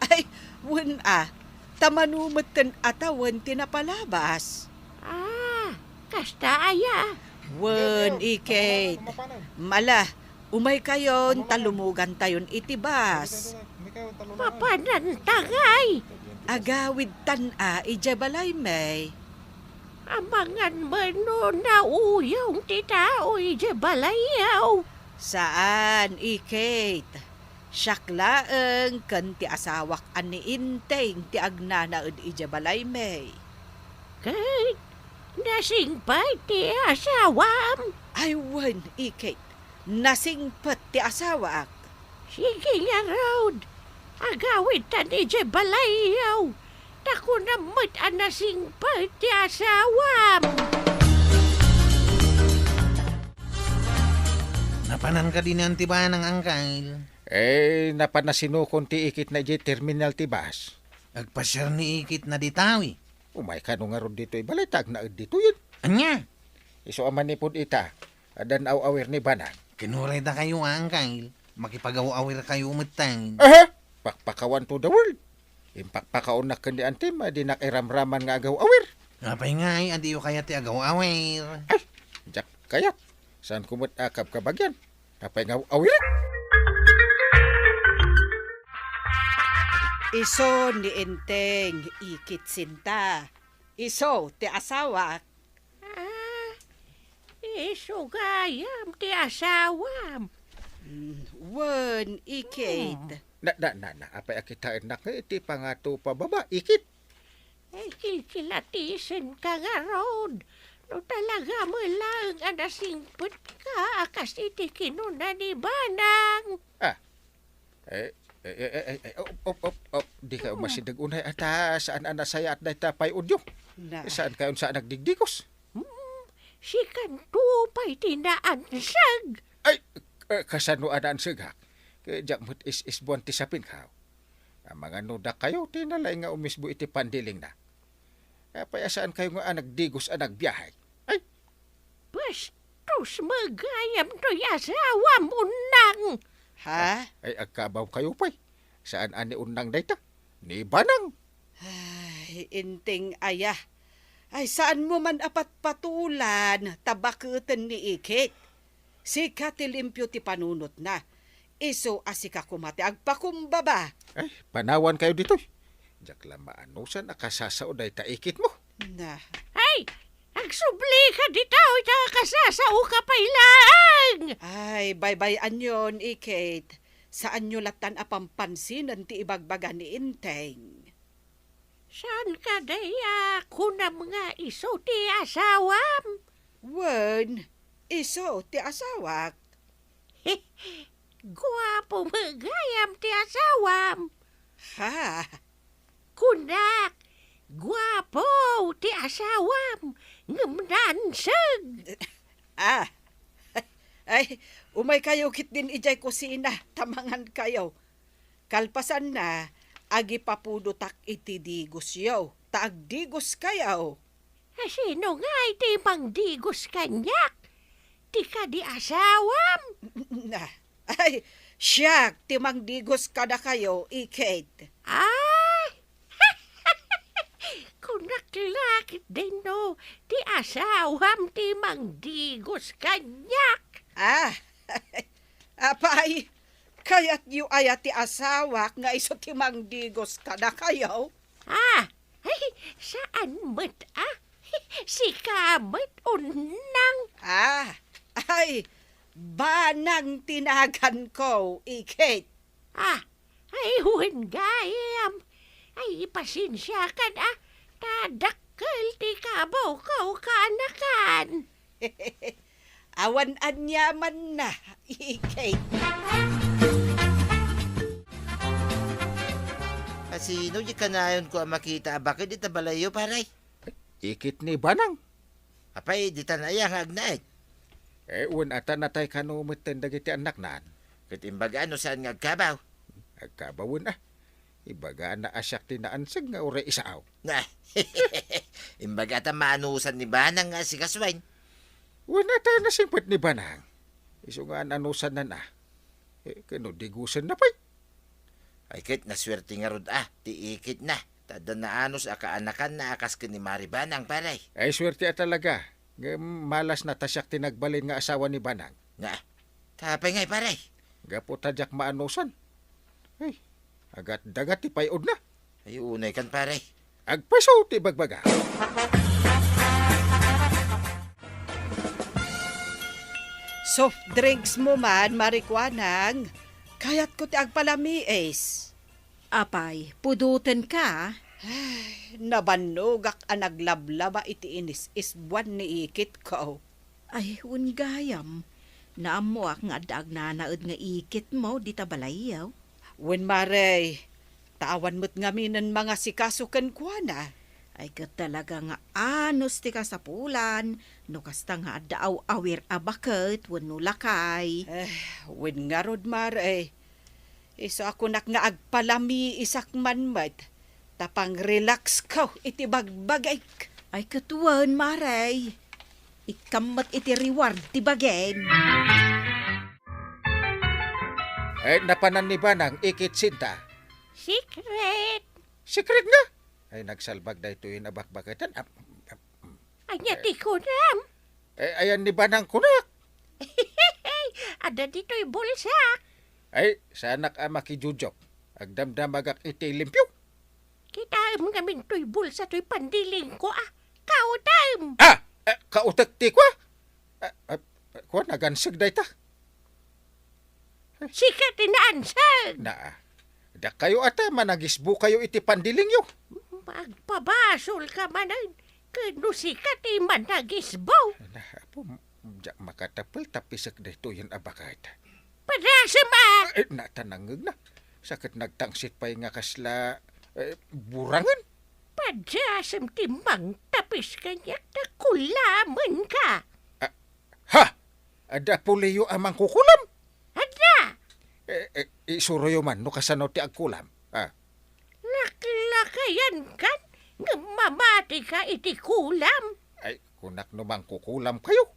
ay, wen a, ta mano metten a tawen ti napalabas. Ah, kasta aya? Wen, Ikit. Mala, umaykayon ta lumugantayon iti bus. Mapananta ngay? Agawidtan a idiay balaymi. Amangan man no nauyong ti tao idiay balayyo? Saan, Ikit. Siak laeng ken ti asawak a ni Enteng ti agnanaed idiay balaymi. Ket nasingpet ti asawam? Ay wen, Ikit. Nasingpet ti asawaak. Sige ngarud, agawidtan idiay balayyo, ta kunam met a nasingpet ti asawam. Napanan kadi ni Auntie Banang, Angkel? Eh, napan a sinukon ti ikitna idiay terminal ti bus. Agpasiar ni ikitna dita wi. Umay kano ngarud ditoy balay ta agnaed ditoyen. Ania? Isu a manipud ita, addan aw-awir ni Banang. Ken uray dakayo, Angkel, makipagaw-awirkayo metten. Aha! Pakpakawan to the world. Impakpakaonnak ken ni Antim a dinak iramraman nga agaw-awir. Apay ngay a diyo kayat ti agaw-awir? Ay, diak kayat. Saanko met a kabkabagian. Apay nga aw-awir? Isu ni Enteng, ikit sinta. Isu ti asawak. Ah, isu gayam ti asawam. Mm, wen, ikit. Hmm. Na, na, na, na, apay a kitaennak nga iti pangato pababa, ikit. Eh, kilkilatisenka ngarud. No talaga met laeng a nasingpetka a kas iti kinuna ni Banang. Ah, Eh, eh, eh, eh, eh, op, op, op, op. Dikayo masideg unay a ta saan a nasayaat dayta pay-odyo. Na. Saankayon sa nagdigdigos? Hmm, sikanto pay ti naanseg. Ay, Eh, kasano a naansegak? Ket diak met is-isbuan ti sapinko. Amangan no dakayo ti nalaing nga umisbo iti pandilingna. Apay a saankayo nga a nagdigos a nagbiahe? Ay! Bastos met gayam toy asawam, Unnang! Ha? Ay, agkabawkayo pay. Saan a ni Unnang dayta? Ni Banang. Ay, Inteng aya. Ay, saanmo man a patpatulan ta baketen ni Ikit. Sika ti limpio ti panunotna. Isu a sika koma ti agpakumbaba. Ay, panawankayo ditoy. Diak la maanusan a kasasao dayta Ikitmo. Na. Ay, agsublika ditoy ta kasasaoka pay laeng. Ay, baybay-anyon, Ikit. Saanyo lattan a pampansinen ti ibagbaga ni Inteng. Saan kadi a kunam nga isu ti asawam? Wen, isu ti asawak. Guapo met gayam ti asawam. Ha? Kunak, guapo ti asawam, ngem naanseg. Ah, ay, umaykayo ketdin idiay kusina, ta mangankayo. Kalpasanna, agipapudotak iti digosyo, ta agdigoskayo. Sino ngay ti mangdigos kaniak? Ti kadi asawam? Na, ay, siak ti mangdigos kadakayo, Ikit. Ah! Kunak la ketdin no ti asawam ti mangdigos kaniak. Ah, apay, kayatyo aya ti asawak nga isu ti mangdigos kadakayo? Ah, ay, saan met, ah? Sika met, Unnang. Ah, ay, Banang ti naganko, Ikit. Ah, ay, wen gayam. Ay, pasensiakan, ah, ta dakkel ti kabawko kaanakan. Awan aniamanna, Ikit. A sino di kanayonko a makita a baket ita balayyo, pare? Ikit ni Banang. Apay, ditan aya nga agnaed? Eh, wen ata natay kano metten dagiti annaknan. Ket imbaga no saan nga agkabaw? Agkabawen, ah. Ibagana a siak ti naanseg nga uray isaaw. Na, imbaga ta maanusan ni Banang nga asikasuen. Wen ata nasingpet ni Banang. Isu nga an-anusanna, ah. Eh, kano digosenna pay? Ay, ket nasuerte ngarud a, ti Ikit na. Ta adda naanus a kaanakanna a kas ken ni Mari Banang, pare. Ay, suerte a talaga. Ngem malasna ta siak ti nagbalin nga asawa ni Banang. Nga, ta apay ngay, pare? Gapu ta diak maanusan. Ay, agatdagat ti pay-odna. Ay, unay kan, pare. Agpaso ti bagbaga. Soft drinks mo man, Mari Kuanang. Kayatko ti agpalamiis. Apay, pudotenka? Ay, nabannogak a naglablaba iti inis-isbuan ni Ikitko. Ay, wen gayam. Naammoak nga adda agnanaed nga ikitmo dita balayyo. Wen, Mare, ta awan met ngaminen mangasikaso kenkuana. Ay, ket talaga nga anus ti kasapulan no kasta nga adda aw-awir a baket wenno lakay. Eh, wen ngarud, Mare, isu a kunak nga agpalamiisak man met ta pang-relaxko iti bagbagik. Ay, ket wen, Mare, ikkam met iti reward ti bagim. Eh, napanan ni Banang ikit sinta. Secret! Secret nga? Ay, nagsalbag daytoyen a bakbaketan. Ap-, ap-, Ania ti kunam? Eh, ayan ni Banang kunak. Adda ditoy bulsak. Ay, saanak a makijujok. Agdamdamagak iti limpio. Kitaem ngamin toy bulsa toy pandilingko a. Kautem! Ah! Eh, kautek ti kua? Ah, ah, kua, naganseg dayta. Sika ti naanseg! Na, dakayo ata, managisbokayo iti pandilingyo. Agpabasolka manen, ken no sika ti managisbo. Na, apo, diak makatapel ta pisek daytoyen a baket. Padasem a! Eh, nata nangngegna. Sa ket nagtangsit pay nga kasla, eh, burangen. Padasem ti mangtapis kaniak ta kulamenka. Ah, ha! Adda puliyo a mangkukulam? Eh, eh, isuroyo man no kasano ti agkulam. Ah. Laklakayankan, ngem mamatika iti kulam. Ay, kunak no mangkukulam kayo.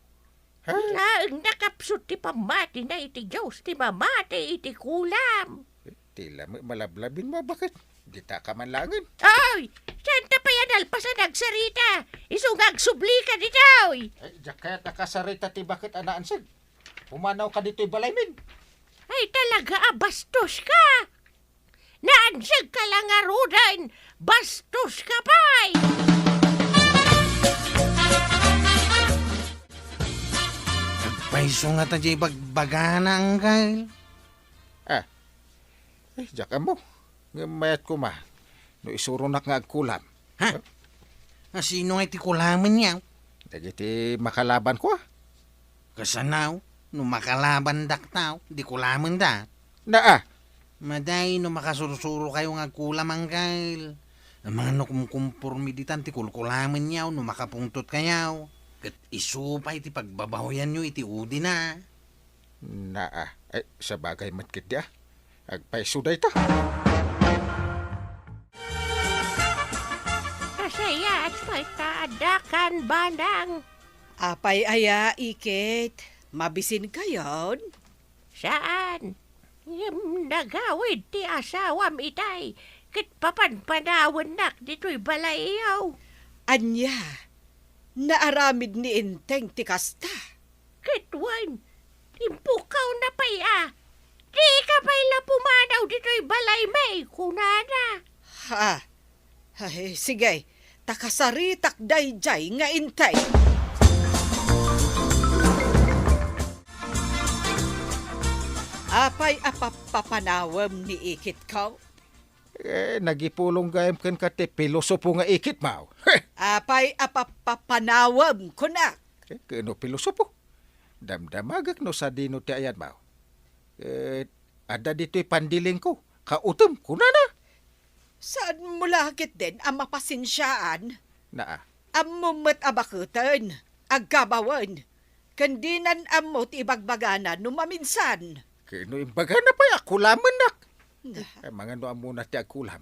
Ha? Laeng nakapsut ti pammatina iti Dios ti mamati iti kulam. Eh, ti la met malablabin mo, baket? Dita ka man laengen. Oy! Saan ta pay a nalpasan agsarita? Isu nga agsubli ka ditoy! Ay, diak kayat a kasarita ti baket a naanseg. Pumanaw ka ditoy balaymin. Ay, talaga a bastos ka! Naanseg ka la ngaruden, bastos ka pay! Agpayso ngata diay bagbagana, Angkel. Ah. Eh, diak ammo. Ngem mayat koma no isuronak nga agkulam. Ha? A, sino ngay ti kulamen yaw? Dagiti makalabanko, a. Kasano? No makalabandak taw, di kulamenda. Naa. Maday no makasursuro kayo nga agkulam, Angkel. Amangan no kumkumporme ditan ti kulkulamen yaw no makapungtot kayaw. Ket isu pay ti pagbabahoyanyo iti udina. Naa. Ay, sabagay met ketdi, a. Agpayso dayta. Kasayaat pay ta addakan, Banang. Apay aya, Ikit? Mabisin kayon? Saan. Ngem nagawid ti asawam itay, ket papanpanawennak ditoy balayyo. Ania? Naaramid ni Enteng ti kasta? Ket wen, impukkawna pay a, "Dika pay la pumanaw ditoy balaymi," kunana. Ha? Ay, sige, ta kasaritak daydiay nga Enteng. Apay a pappapanawem ni Ikitko? Eh, nagipulong gayam kenka ti pilosopo nga Ikitmo. Apay a pappapanawem, kunak? Eh, ken no pilosopo? Damdamagek no sadino ti ayanmo. Eh, adda ditoy pandilingko, kautem, kunana. Saanmo la ketdin a mapasensiaan? Naa. Ammom met a baketen, aggabawen, ken dinan ammo ti ibagbagana no maminsan. Ken no imbagana pay a kulamennak. Nah. Eh, amangan no ammona ti agkulam.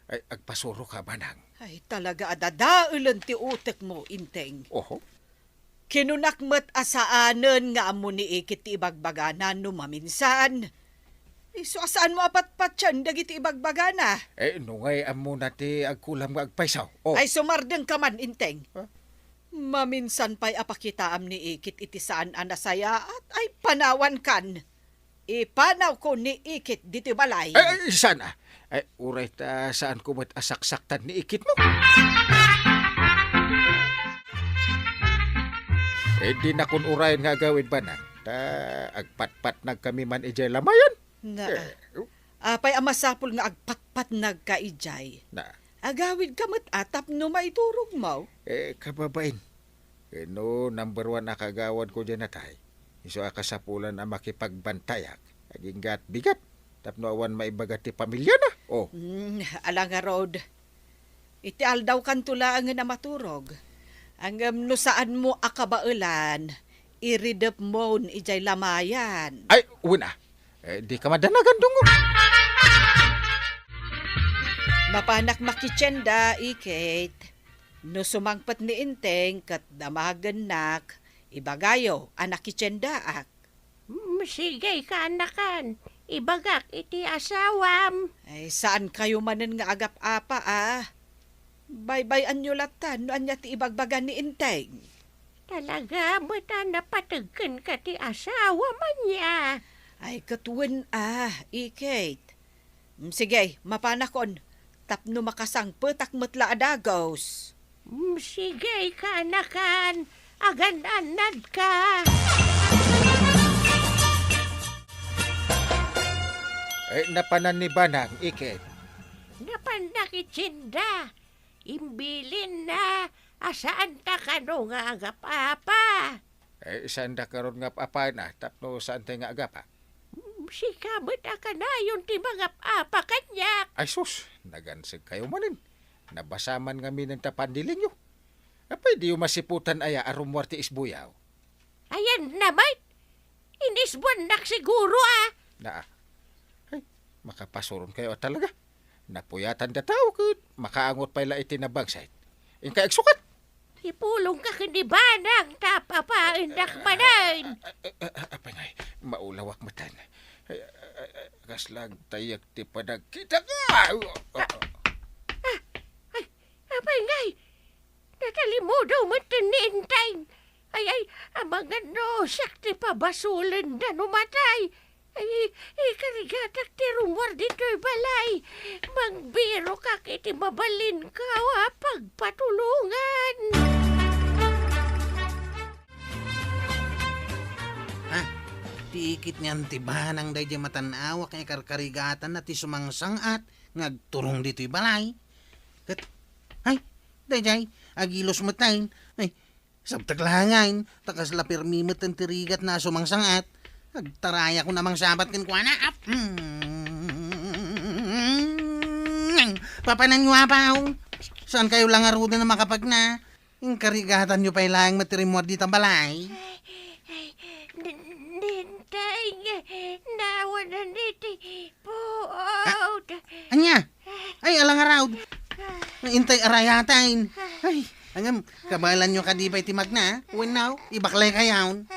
Ay, agpasuroka, Banang. Ay, talaga a dadaelen ti utekmo, Enteng. Oho. Kinunak met a saanen nga ammo ni Ikit ti ibagbagana no maminsan. Isu a saanmo a patpatien dagiti ibagbagana. Eh, no ngay ammona ti agkulam nga agpayso. Oh. Ay, sumardengka man, Enteng. Ha? Maminsan pay a pakitaam ni Ikit iti saan a nasayaat, ay panawankan. Ipanawko ni Ikit ditoy balay. Ay, ay, saan a? Ay, uray ta saanko met a saksaktan ni Ikitmo. Eh, dinakon urayen nga agawid, Banang. Ta agpatpatnagkami man idiay lamayan. Na, eh, oh. Apay a masapul nga agpatpatnagka idiay? Na. Agawidka met a tapno maiturogmo? Eh, kababain. Ken no number one a kaagawanko diay natay, isu a kasapulan a makipagbantayak, agingga't bigat tapno awan maibaga ti pamiliana. Oh. Hmm, ala ngarud. Iti aldawkanto laengen a maturog. Ngem no saanmo a kabaelan, iridepmon idiay lamayan. Ay, wen a. Eh, dika madanagan, Dungo. Mapanak makitienda, Ikit. No sumangpet ni Enteng ket damagennak, ibagayo a nakitiendaak. Mm, sige, kaanakan. Ibagak iti asawam. Ay, saankayo manen nga agap-apa, a. Baybay-anyo latta no ania ti ibagbaga ni Enteng. Talaga met a napateg kenka ti asawam ania? Ay, ket wen a, Ikit. Mm, sige, mapanakon, tapno makasangpetak met la a dagus. Mm, sige, kaanakan, agan-annadka. Eh, napanan ni Banang, Ikit? Napannak iti tienda. Imbilinna a saanta kano nga agap-apa. Eh, saanda ngarud nga ap-apaen a, tapno saantay nga agapa? Mm, sika met a kanayon ti mangap-apa kaniak. Ay sus, nagansegkayo manen. Nabasa man ngamin ta pandilingyo. Apay, diyo masiputan aya a rummuar ti isbuyaw? Ayanna met. Inisbuannak siguro a. Naa. Makapasuronkayo a talaga. Napuyatan dataw ket makaangot pay la iti nabangsit. Inkay agsukat. Ipulongka ken ni Banang ta papaennak manen. Ah, ah, ah, ah, apay ngay, maulawak metten. Ay, ah, ah, ah, kasla agtayek ti panagkita. Ah! Ah! Ay, apay ngay, natalimudaw metten ni Enteng. Ay, ay, amangan no siak ti pabasolenda no matay. Ay, ikarigatak ti rummuar ditoy balay. Mangbirokak iti mabalinko a pagpatulongan. Ha? Ti ikit ni Auntie Banang daydiay matan-awak nga ikarkarigatanna ti sumangsang-at nga agturong ditoy balay. Ket, ay, daydiay, agilos metten. Ay, sabtek la ngay, ta kasla permi metten ti rigatna a sumangsang-at. Agtarayakon a mangsabat kenkuana. Ap-, mm. Papananyo, Apaw. Saankayo la ngaruden a makapagna. Inkarigatanyo pay laeng met ti rimmuar dita balay. Di-, dintay nga naawanan iti puot. Ania? Ay, ala ngarud. Intay arayaten. Ay, ngem, kabaelanyo kadi pay ti magna? Wenno, ibaklay kayon.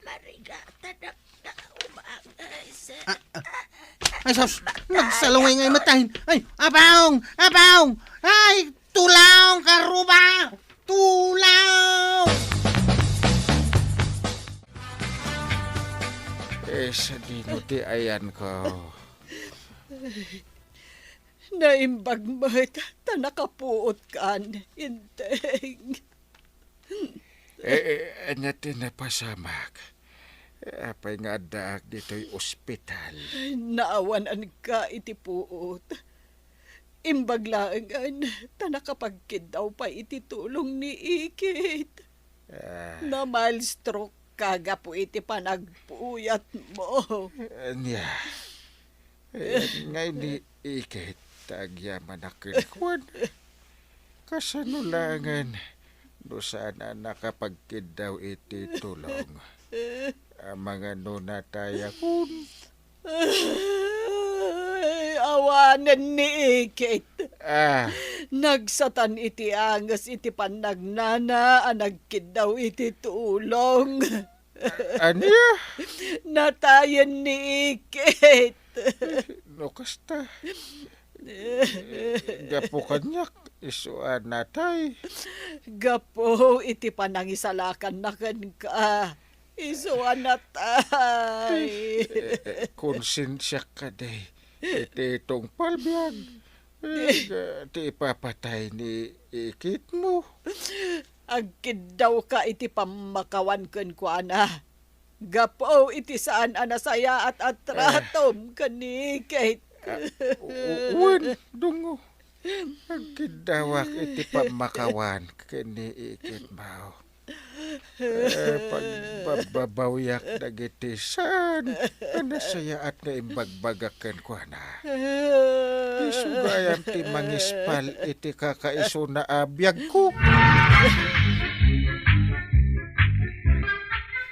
Marigatanak na umanges. Ah, ah. Ay, sus, nagsalaway ngay metten. Ay, Apaw! Apaw! Ay, tulong, karuba! Tulong! Eh, sadino ti ayanko? Naimbag met ta nakapuotkan, Enteng. Eh, eh, ania ti napasamak? Apay nga addaak ditoy ospital? Naawananka iti puot. Imbag laengen ta nakapagkiddaw pay iti tulong ni Ikit. Ah. Na-mild stroke ka gapu iti panagpuyatmo. Ania? Ayan ngay ni Ikit ta agyamanak kenkuana. Kasano laengen no saan a nakapagkiddaw iti tulong? Amangan no natayakon? Ay, awanen ni Ikit. Ah. Nagsatan iti anges iti pannagnana a nagkiddaw iti tulong. Ania? Natayen ni Ikit. No kasta, gapu kaniak, isu a natay. Gapu iti panangisalakanna kenka, isu a natay. Eh, eh, konsensiak kadi iti tungpal biag. Eh, ti ipapatay ni Ikitmo. Agkiddawka iti pammakawan kenkuana. Gapu iti saan a nasayaat a tratom ken ni Ikit. Ah, u-, wen, dungo. Agkiddawak iti pammakawan ken ni Ikitmo. Eh, pagbabbabawiak dagiti saan a nasayaat nga imbagbagak kenkuana. Isu gayam ti mangispal iti kakaisuna a biagko.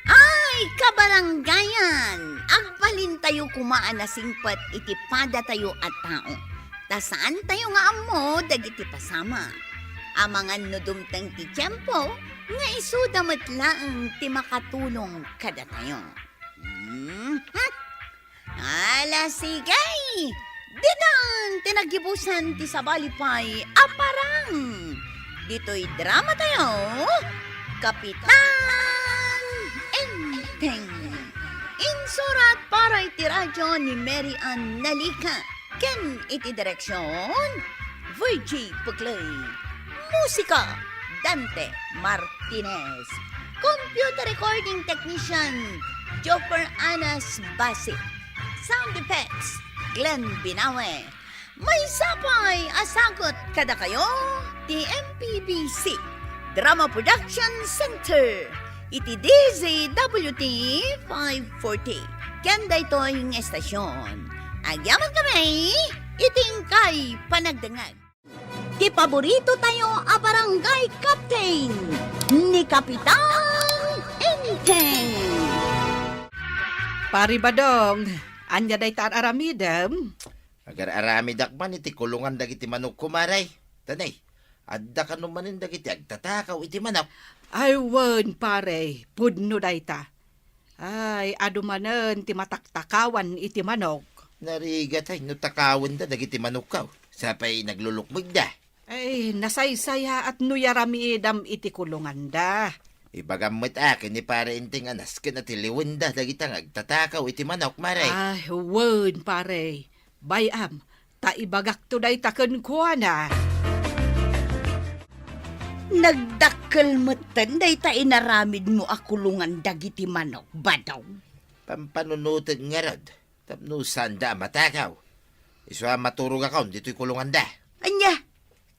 Ay, kabaranggayan! Agbalintayo koma a nasingpet iti padatayo a tao. Ta saantayo nga ammo dagiti pasamak. Amangan no dumteng ti tiempo, nga isuda met laeng ti makatulong kadatayo. Mhm. Ala, sige! Ditan ti naggibusan ti sabali pay a parang. Ditoy drama tayo, Kapitan Enteng. Insurat para iti radyo ni Mary Ann Nalica. Ken iti direksion, Virgie Puclay. Musika, Dante Martinez. Computer recording technician, Joffer Anas Basi. Sound effects, Glenn Binawe. Maysa pay a sagut kadakayo ti M P B C Drama Production Center iti D Z W T five forty. Ken daytoy nga estasion, agyamankami iti inkay panagdengngeg. Ti paborito tayo a barangay captain, ni Kapitan Enteng. Pari Badong, Ania dayta ar-aramidem? Agar-aramidak man iti kulongan dagiti manokko, Mare. Tanay, adda kano manen dagiti agtatakaw iti manok? Ay, wen, pare, pudno dayta. Ay, adu manen ti mataktakawan iti manok. Narigat ay no takawenda dagiti manokko. Sapay naglulukmegda. Ay, nasaysayaat no yaramidam iti kulonganda. Ibagam met a ken ni Pare Enteng a nasken a tiliwenda dagita nga agtatakaw iti manok, Mare. Ay, wen, pare. Bay-am, ta ibagakto dayta kenkuana. Nagdakkel metten dayta inaramidmo a kulongan dagiti manok, Badong. Pampanunoten ngarud, tapno saanda a matakaw. Isu a maturogakon ditoy kulonganda. Ania,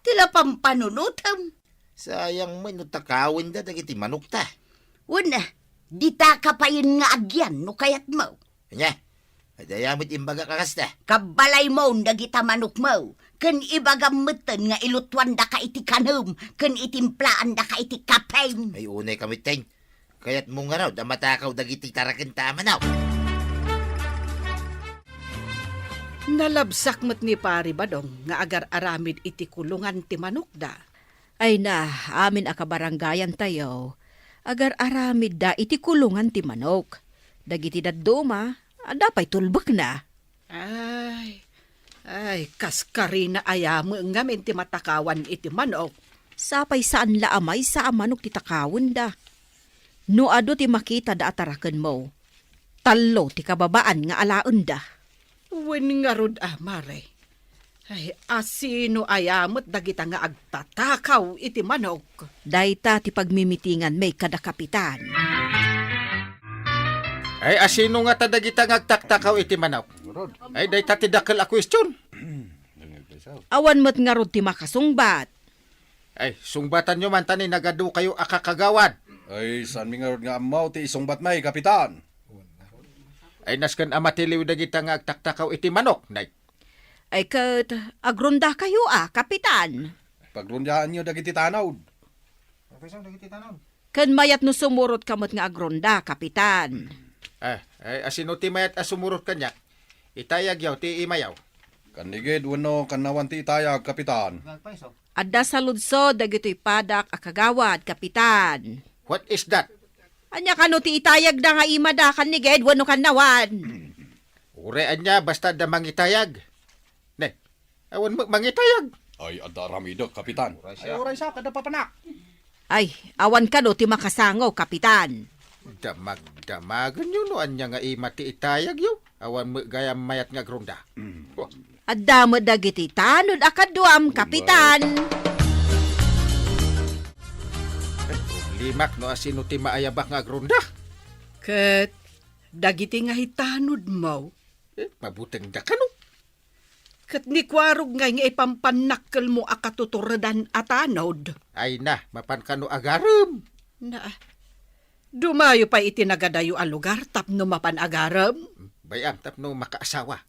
ti la pampanunotem? Sayang met no takawenda dagiti manokta. Wen, dita ka payen nga agyan no kayatmo. Ania? Adda aya met imbagak a kasta? Kabbalaymon dagita manokmo, ken ibagam metten nga ilutuandaka iti kanem ken itimplaandaka iti kapem. Ay, unay ka metten. Kayatmo ngarud a matakaw dagiti tarakenta a manok? Nalabsak met ni Pari Badong nga agar-aramid iti kulongan ti manokda. Ay na, amin a kabarangayantayo, agar-aramidda iti kulongan ti manok. Dagiti dadduma, adda pay tulbekna. Ay, ay, kas karina aya met ngamin ti matakawan iti manok. Sapay saan la a maysa a manok ti takawenda. No adu ti makitada a tarakenmo, tallo ti kababaan nga alaenda. Wen ngarud a, Mare. Ay, asino aya met dagita nga agtatakaw iti manok? Dayta ti pagmimitinganmi kada kapitan. Ay, asino ngata dagita nga agtaktakaw iti manok? Ay, dayta ti dakkel a kuestion. Awan met ngarud ti makasungbat. Ay, sungbatanyo man ta ni nagadukayo a kakagawad. Ay, saanmi ngarud nga ammo ti isungbatmi, Kapitan. Ay, nasken a matiliw dagita nga agtaktakaw iti manok, nay. Ay, ket agrondakayo a, Kapitan. Pagrondaanyo dagiti tanod. Ken mayat no sumurotka met nga agronda, Kapitan. Ah, ay, asino ti mayat a sumurot kaniak? Itayagyo ti imayo. Kannigid wenno kannawan ti itayag, Kapitan? Adda saludsod dagitoy padak a kagawad, Kapitan. What is that? Ania kano ti itayagda nga imada, kannigid wenno kannawan? Uray ania, basta adda mangitayag. Ne, awan met mangitayag. Ay, adda aramidek, Kapitan. Ay, uray sa, kada papanak. Ay, awan kano ti makasango, Kapitan. Damagdamagenyo no ania nga ima ti itayagyo. Awan met gayam mayat nga agronda. Mm. Adda met dagiti tanod a kaduam, Kapitan. Ay, problemak no asino ti maayabak nga agronda. Ket dagiti nga itanodmo? Eh, mabutengda kano? Ket ni Kuarog ngay nga ipampannakkelmo a katuturedan a tanod. Ay na, mapan kano agarem? Na, dumayo pay iti nagadayo a lugar tapno mapan agarem? Bay-am tapno makaasawa.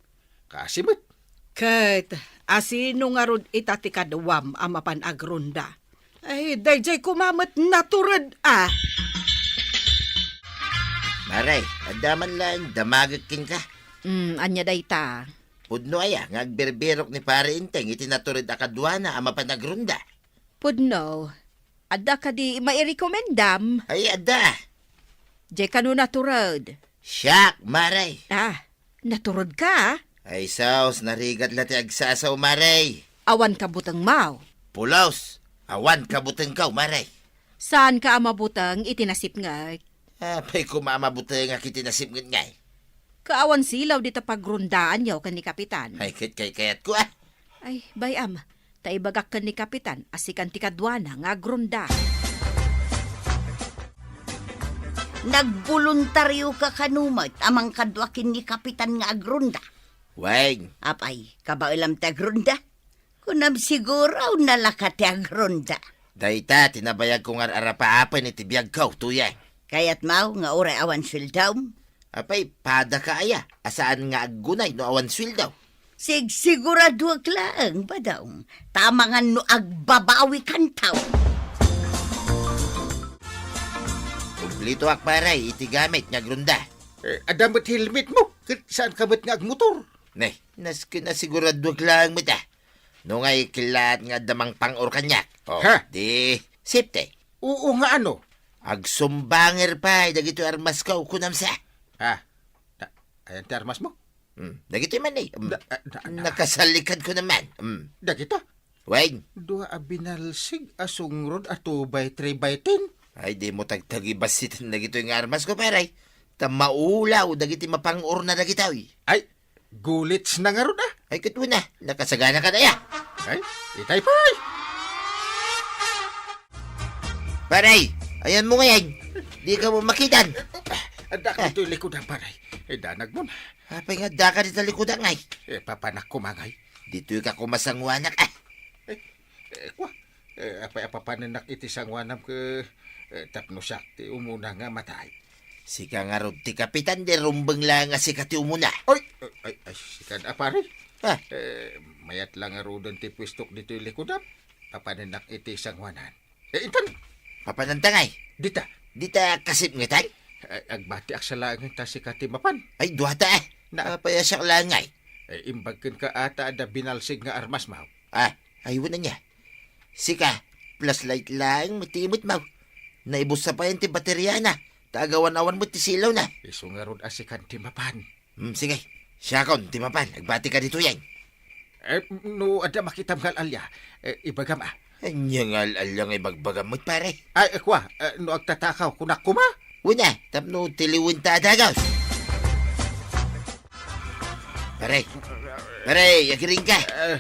Kaasi met. Ket asino ngarud ita ti kaduam a mapan agronda? Ay, daydiay koma met natured a. Mare, adda man laeng damagek kenka. Mm, ania dayta? Pudno aya nga agbirbirok ni Pare Enteng iti natured a kaduana a mapan agronda? Pudno. Adda kadi mairekomendam? Ay, adda. Diay kano natured? Siak, Mare. Ah, natured ka? Ay, sus, narigat la ti agsasaw, Mare. Awan ka butengmo? Pulos, awan ka butengko, Mare. Saan ka a mabuteng iti nasipnget? Apay koma a mabutengak iti nasipnget ngay. Kaawan silaw dita pagrondaanyo ken ni Kapitan. Ay, ket kaykayatko, ah. Ay, bay-am, ta ibagak ken ni Kapitan a sikan ti kaduana nga agronda. Nagboluntario ka kano met a mangkadua ken ni Kapitan nga agronda? Wen. Apay, kabaelam ti agronda? Kunam siguro, nalaka ti agronda. Dayta ti nabayagko nga ar-arapaapen iti biagko, Tuyeng. Kayatmo nga uray awan sueldom? Apay, padaka aya a saan nga aggunay no awan sueldo? Sigsiguraduek laeng, Badong, ta amangan no agbabawikanto. Kumplitoak, pare, iti gamit nga agronda. Eh, adda met helmet mo, ket saan ka met nga agmotor? Ne, nasken a siguraduak laeng met, ah. No ngay, kilaat nga adda mangpang-or kaniak. Oh, Ha? di, safety. Oo nga ano? Agsumbanger pay dagitoy armasko, kunam sa. Ha? Na, ayan ti armas mo? Hmm, dagitoy man, eh. Hmm. Na, ah, na, na. Nakasalikadko naman. Hmm. Dagita? Wen. Dua a binalsig a sungrod a two by three by ten. Ay, dimo tagtagibasiten dagitoy nga armasko, pare. Ta maulaw dagiti mapang-orna dagitoy. Ay, gulits na ngarud, ah. Ay, ket una, nakasaganaka aya. Ay, itay pay. Pare, ayanmo ngay. Dika mo makitan. Adda ka ditoy likudan, pare. Eh, danag mo na. Apay nga adda ka dita likudan ngay? Eh, papanak ko mangay. Ditoy ka kumasanguanak, ah. Eh, eh, kwa, eh, apay a papanennak iti sanguanam ke, eh, tapno siak ti umuna nga matay? Sika ngarud ti kapitan, di rumbeng laeng a sika ti umuna. Ay, ay, ay, sika a pare. Ah. Eh, mayat la ngaruden ti puestok ditoy likudam. Papanennak iti sanguanan. Eh, intan. Papananta ngay? Dita. Dita kasip nga tan? Eh, agbatiak sa laeng ta sika ti mapan. Ay, duata, eh. Na- Apay a siak laeng ngay? Eh, imbag kenka ata adda binalsig nga armas, maw. Ah, ay, wala niya. Sika, flashlight laeng met ti imut, maw. Naibussa pay ti bateriana, ta agawan-awan met ti silawna. Isu ngarud a sikan ti mapan. Hmm, sige. Siakon ti mapan. Agbati ka ditoyen. Eh, no adda makitam nga al-alia, eh, ibagam, ah. Ania nga al-alia nga ibagbagam met, pare? Ay, eh, kwa, eh, no agtatakaw, kunak koma? Una, tapno tiliwen ta a dagus. Pare, pare, agiring ka. Eh,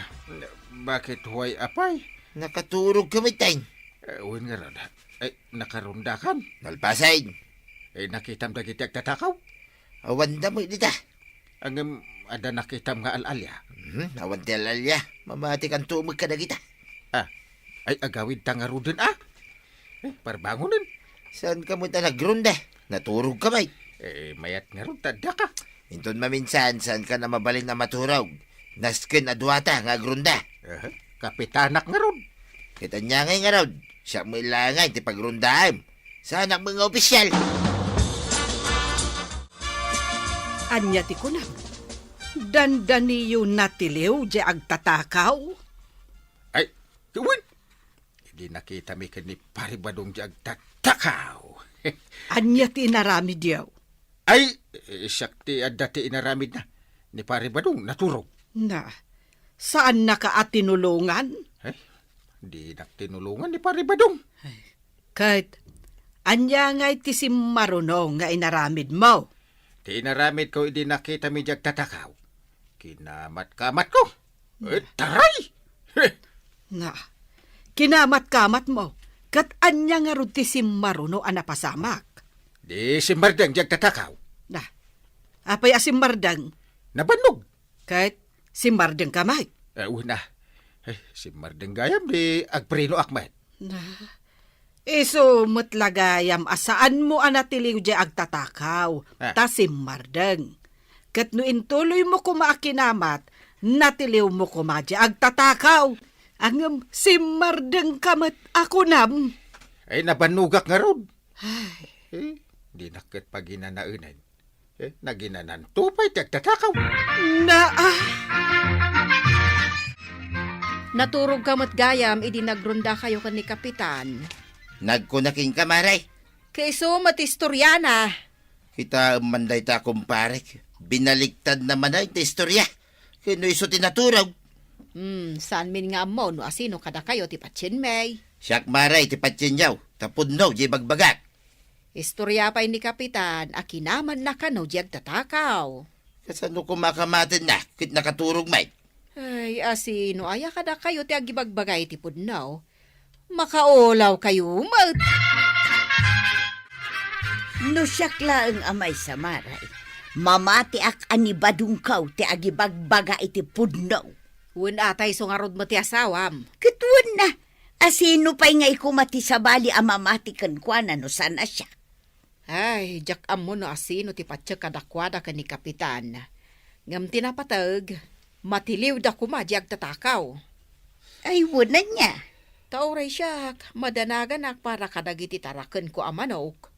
bakit huway apay? Nakaturog ka met, tay. Eh, wen ngarud. Eh, nakarondakan? Nalpasen. Eh, nakitam dagiti agtatakaw? Awan da met dita. Ngem adda nakitam nga al-alia? Mhm, awan ti al-alia. Mamatikanto met kadagita. Ah, ay agawid ta ngaruden, ah. Eh, parbangonen. Saan ka met a nagronda? Naturog ka met. Eh, mayat ngarud ta adda ka. Inton maminsan, saan ka na mabalin a maturog? Nasken a duata nga agronda. Aha, kapitanak ngarud. Ket ania ngay ngarud? Siak met laeng ti pagrondaem. Saanak met nga opisyal. Ania ti kunam? Dandaniyo natiliw diay agtatakaw? Ay, wen. Idi nakitami ken ni Pari Badong diay agtatakaw. Ania ti inaramidyo? Ay, eh, siak ti adda ti inaramidna. Ni Pari Badong, naturog. Na, saannaka a tinulongan? Eh, dinak tinulongan ni Pari Badong. Ay, ket, ania ngay ti simmaruno nga inaramidmo? Ti inaramidko idi nakitami diay agtatakaw. Kinamat-kamatko. Eh, taray! Heh! Na, kinamat-kamatmo, ket ania ngarud ti simmaruno a napasamak? Di simmardeng diay agtatakaw. Na, apay a simmardeng? Nabannog. Ket simmardeng ka met? Eh, una. Eh, simmardeng gayam di agprenoak met. Na, isu met la gayam a saanmo a natiliw diay agtatakaw, Ah. ta simmardeng. Ket no intuloymo koma a kinamat, natiliwmo koma diay agtatakaw. Ngem simmardeng ka met a kunam. Ay, nabannogak ngarud. Ay. Eh, dinak ket paginanaenan. Eh, naginananto pay ti agtatakaw. Na, ah. Naturog ka met gayam idi nagrondakayo ken ni Kapitan. Nagkuna kenka, Mare. Kaiso met ti istoriana. Kitaem man dayta, kumparek. Binaliktad na manen ti istoria. Ken no isu ti naturog. Hmm, saanmin nga ammo no asino kadakayo ti patienmi. Siak, Mare, ti patienyo. Ta pudno diay bagbagak. Istoria pay ni Kapitan a kinamatna kano diay agtatakaw. Kasano koma a kamatenna ket nakaturog met? Ay, asino aya kadakayo ti agibagbagay ti pudno? Makaulawkayo met! No siak laeng a maysa, Mare, mamatiak a ni Badongko ti agibagbaga iti pudno. Wen, atay, isu ngarud met ti asawam. Ket wen na, asino pay ngay koma ti sabali a mamati kenkuana no saan a siak? Ay, diak ammo no asino ti patiek kadakuada ken ni Kapitan. Ngem ti napateg, matiliwda koma diay agtatakaw. Ay, wen ania? Ta uray siak, madanaganak para kadagiti tarakenko a manok.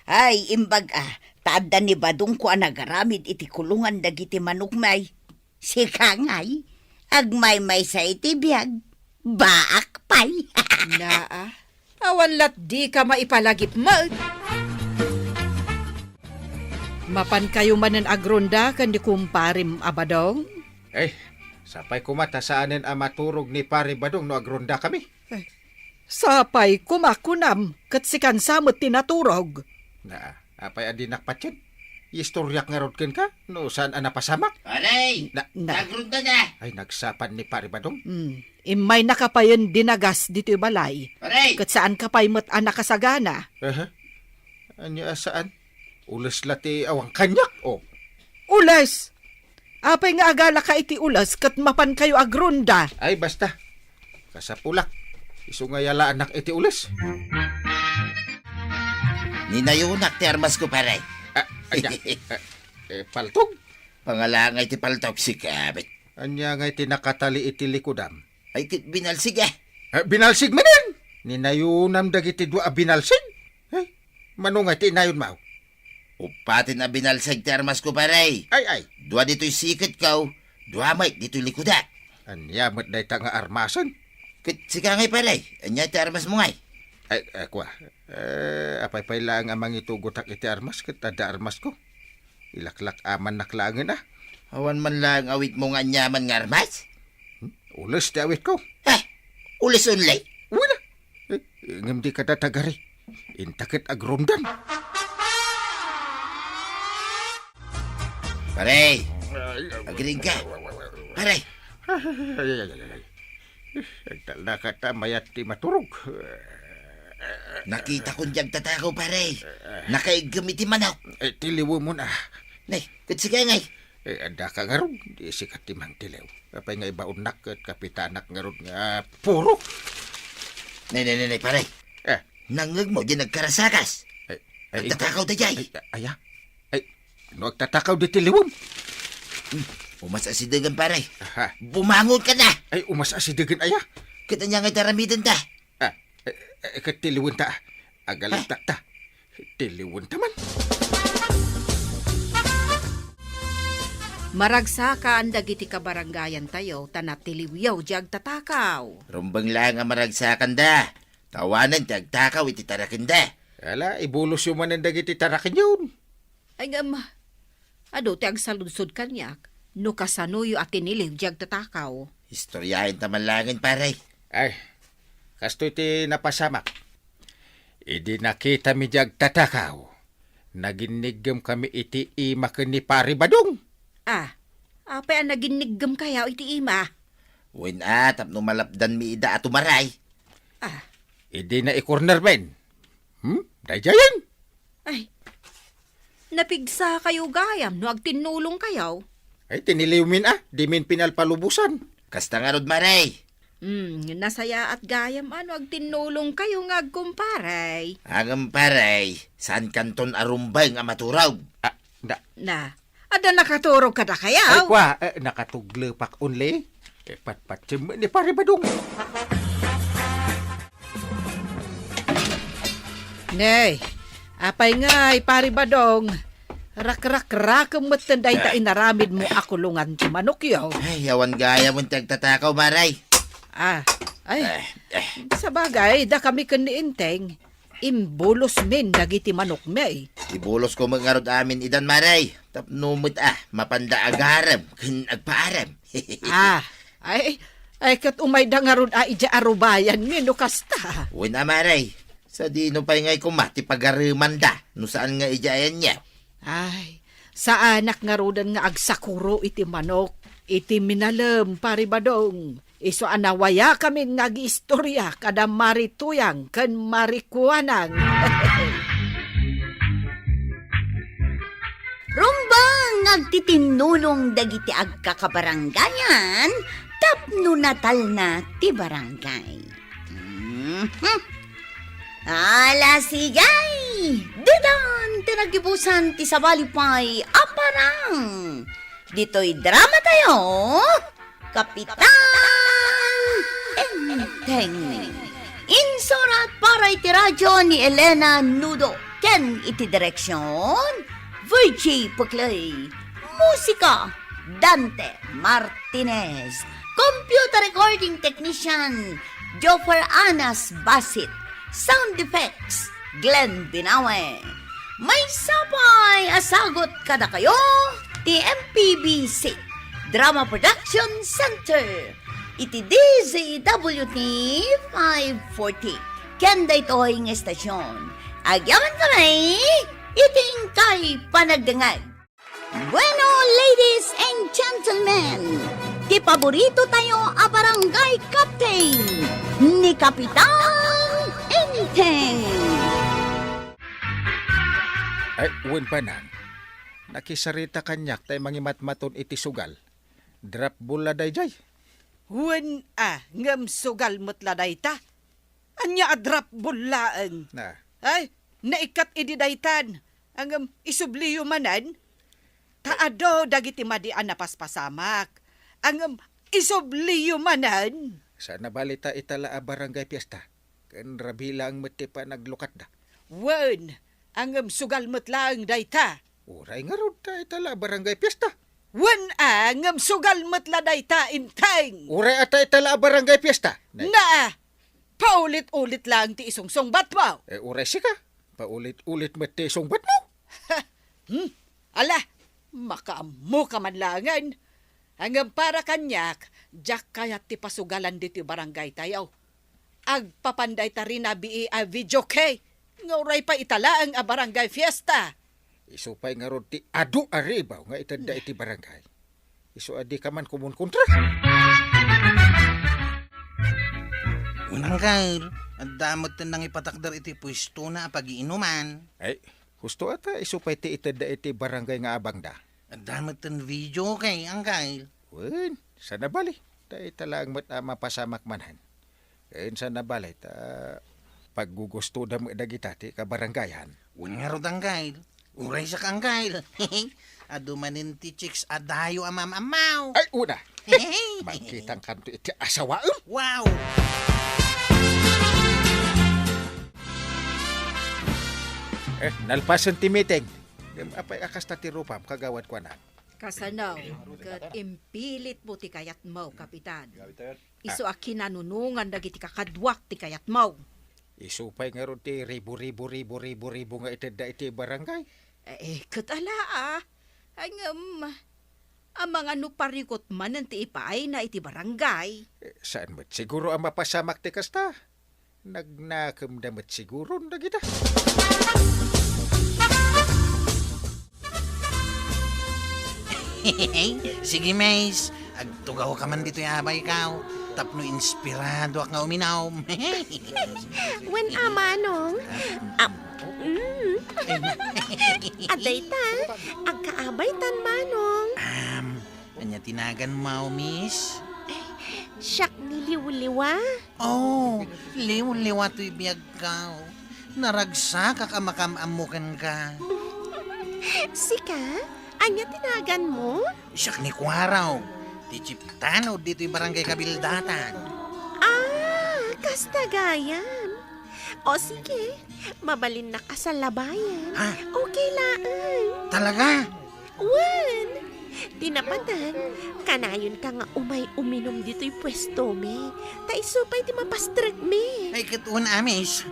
Ay, imbag a, ta adda ni Badongko a nagaramid iti kulongan dagiti manokmi. Sika ngay, agmaymaysa iti biag, baak pay. Naa, awan lat dika maipalagip met. Mapankayo manen agrunda ken ni kumparem a Badong? Eh, sapay koma ta saanen a maturog ni Pare Badong no agrundakami. Eh, sapay koma kunam, ket sikan sa met ti naturog. Na, apay a dinak patien? Istoryak ngarud kenka no saan a napasamak. Pare! Na- Na- Nagrunda na! Ay, nagsapad ni Pare Badong. Hmm, immaynaka payen dinagas ditoy balay. Pare! Ket saanka pay met a nakasagana. Aha. Ania a saan? Ules la ti awan kaniak, oh. Ules! Apay nga agalaka iti ules ket mapankayo agrunda? Ay, basta. Kasapulak. Isu nga yalaanak iti ules. Ninayonak ti armasko, pare. Ah, ania? Eh, eh, paltog? Pangala nga iti paltog, sika met. Ania nga iti nakatali iti likudam? Ay, ket binalsig, eh. Eh, binalsig manen! Ninayonam dagiti dua a binalsig? Eh, mano nga iti inayonmo? Uppaten a binalsig ti armasko, pare. Ay, ay. Dua ditoy siketko, dua met ditoy likudak. Ania met dayta nga armasen? Ket sika ngay, pare, ania ti armasmo ngay? Ay, ay, kua. Eh, apay pay laeng a mangitugotak iti armas ket adda armasko. Ilaklak-amannak laengen a. Awan man laeng awitmo nga aniaman nga armas? Hmm? Ules ti awitko. Eh, ules only? Wala. Eh, ngem dika datagari. Inta ket agrundan. Pare, agriingka. Pare. Ay, ay, ay, ay, ay. Agtalnaka ta mayat ti maturog. Nakitakon diay agtatakaw, pare. Nakaiggem iti manok. Eh, tiliwemon a. Nay, ket sika ngay. Eh, addaka ngarud, di sika ti mangtiliw. Apay nga ibaonnak ket kapitanak ngarud nga puro. Nay, nay, nay, nay, pare. Eh. Nangngegmo diay nagkarasakas. Ay, ay, agtatakaw daydiay. Ay, aya? Ay, no agtatakaw di tiliwem? Hmm, umas asidegen, pare. Aha. Bumangon ka na. Ay, umas asidegen, aya? Ket ania nga itaramiden ta? Ah, eh, eh, ket tiliwen ta. Agalintak ta. Tiliwen ta man. Maragsakan dagiti kabarangayan tayo, ta natiliwyo diay agtatakaw. Rumbeng laeng a maragsakanda. Ta awanen ti agtakaw iti tarakenda. Ala, ibulosyo manen dagiti tarakenyon. Ay, ngem, adu ti agsaludsod kaniak, no kasanoyo a tiniliw diay agtatakaw. Istoryaenta man laengen, pare. Ay, kastoy ti napasamak. Idi nakitami diay agtatakaw, naginniggemkami iti ima ken ni Pare Badong. Ah, apay a naginniggemkayo iti ima? Wen a, tapno malapdanmi ida a tumaray. Ah. Idi naikornermin. Hmm? Daydiayen? Ay, napigsakayo gayam no agtinnulongkayo. Ay, tiniliwmin a, dimin pinalpalubosan. Kasta ngarud, mare. Hmm, nasayaat gayam a no agtinnulongkayo nga agkumpare. Ngem, pare, saankanton a rumbeng a maturog? Ah, na. Na, adda nakaturog kadakayo? Ay, kua, eh, nakatuglepak only. Eh, patpatiem ni Pare Badong. Nay, apay ngay, Pare Badong? Rakrakrakem metten dayta inaramidmo a kulongan ti manokyo. Ay, awan gayam ti agtatakaw, mare. Ah, ay. Eh, eh. Sabagay, dakami ken ni Enteng. Imbulosmin dagiti manokmi. Ibulosko met ngarud amin idan, mare. Tapno met a, mapanda agarem ken agpaarem. Ah, ay, ay, ket umayda ngarud a idiay arubayanmi no kasta. Wen a, mare. Sadino pay ngay koma ti pagaremanda no saan nga idiay ayanyo? Ay, saanak ngaruden nga agsakuro iti manok, iti minalem, Pare Badong. Isu a nawayakamin nga agiistorya kada Mari Tuyang ken Mari Kuanang. Rumbeng nga agtitinnulong dagiti agkakabarangayan tapno natalna ti barangay. Mhm. Ala, sige! Ditan ti nagibusan ti sabali pay a parang. Ditoy drama tayo, Kapitan Enteng. Insurat para iti radyo ni Elena Nudo. Iti direksyon, Virgie Puclay. Musika, Dante Martinez. Computer recording technician, Joffer Anas Basit. Sound effects, Glenn Binawe. Maysa pay a sagut kadakayo ti M P B C Drama Production Center iti D Z W T five forty. Ken daytoy nga estasyon, agyaman kami iti inkay panagdengngeg. Bueno, ladies and gentlemen, ti paborito tayo a barangay captain, ni Kapitan Enteng. Ay, wen, Banang. Nakisarita kaniak tay mangimatmaton iti sugal. Drop ball la dayjay. Wen a, ngem sugal met la dayta. Ania a drop ball laeng? Na. Ay, naikkat idi daytan. Ngem isubliyo manen. Ta adu dagiti madi a napaspasamak. Ngem isubliyo manen. Saan a bali ta ita la a barangay fiesta. Ken rabii laeng met ti panaglukatda. Wen, ngem sugal met laeng dayta. Uray ngarud ta ita la a barangay fiesta. Wen a, ngem sugal met la dayta, Enteng. Uray a ta ita la a barangay fiesta. Nay. Naa, paulit-ulit laeng ti isungsungbatmo. Eh, uray sika, paulit-ulit met ti isungbatmo. Hmm? Ala, makaammoka man laengen. Ngem para kaniak, diak kayat ti pasugalan ditoy barangaytayo. Agpapan dayta rinabii a videoke, nga uray pay ita laeng a barangay fiesta. Isu pay ngarud ti adu a ribaw nga itedda iti barangay. Isu a dika man kumunkontra. Wen, Angkel, adda met ti nangipatakder iti puestona a pagiinuman. Ay, husto a ta isu pay ti itedda iti barangay nga abangda. Adda met ti videoke, Angkel. Wen, saan a bali. Ta ita laeng met a mapasamak manen. Ken saan a bali ta paggugustoda met dagita ti kabarangayan. Wen ngarud, Angkel. Uray saka, Angkel. Adu manen ti chicks a dayo a maam-ammaw. Ay, una. Magkitangkanto iti asawaem. Wow! Eh, nalpasen ti meeting. Ngem apay a kasta ti rupam, Kagawad Kuana? Kasano ket impilitmo ti kayatmo, Kapitan? Isu a kinanunongan dagiti kakaduak ti kayatmo. Isu pay ngarud ti ribu-ribu, ribu-ribu, ribu nga itedda iti barangay. Eh, ket ala, a. Ngem, amangan no parikut manen ti ipaayna iti barangay. Eh, saan met siguro a mapasamak ti kasta? Nagnakemda met siguron dagita. Sige, Mays. Agtugawka man ditoy a babaykaw tapno inspiradoak nga uminom. Wen a, Manong. Ap-, mm. Adayta, agkaabaytan, Manong. Am, Ania ti naganmo, miss? Siak ni Liwliwa. Oh, Liwliwa toy biagko. Naragsakak a makaam-ammo kenka. Sika? Ania ti naganmo? Siak ni Kuarog, ti chief tanod ditoy barangay Kabildatan. Ah, kasta gayam. O sige, mabalinnak a salabayan. Ha? Okay laeng. Talaga? Wen, ti napateg, kanayonka nga umay uminom ditoy puestomi. Ta isu pay ti mapastrekmi. Ay, ket wen a, miss.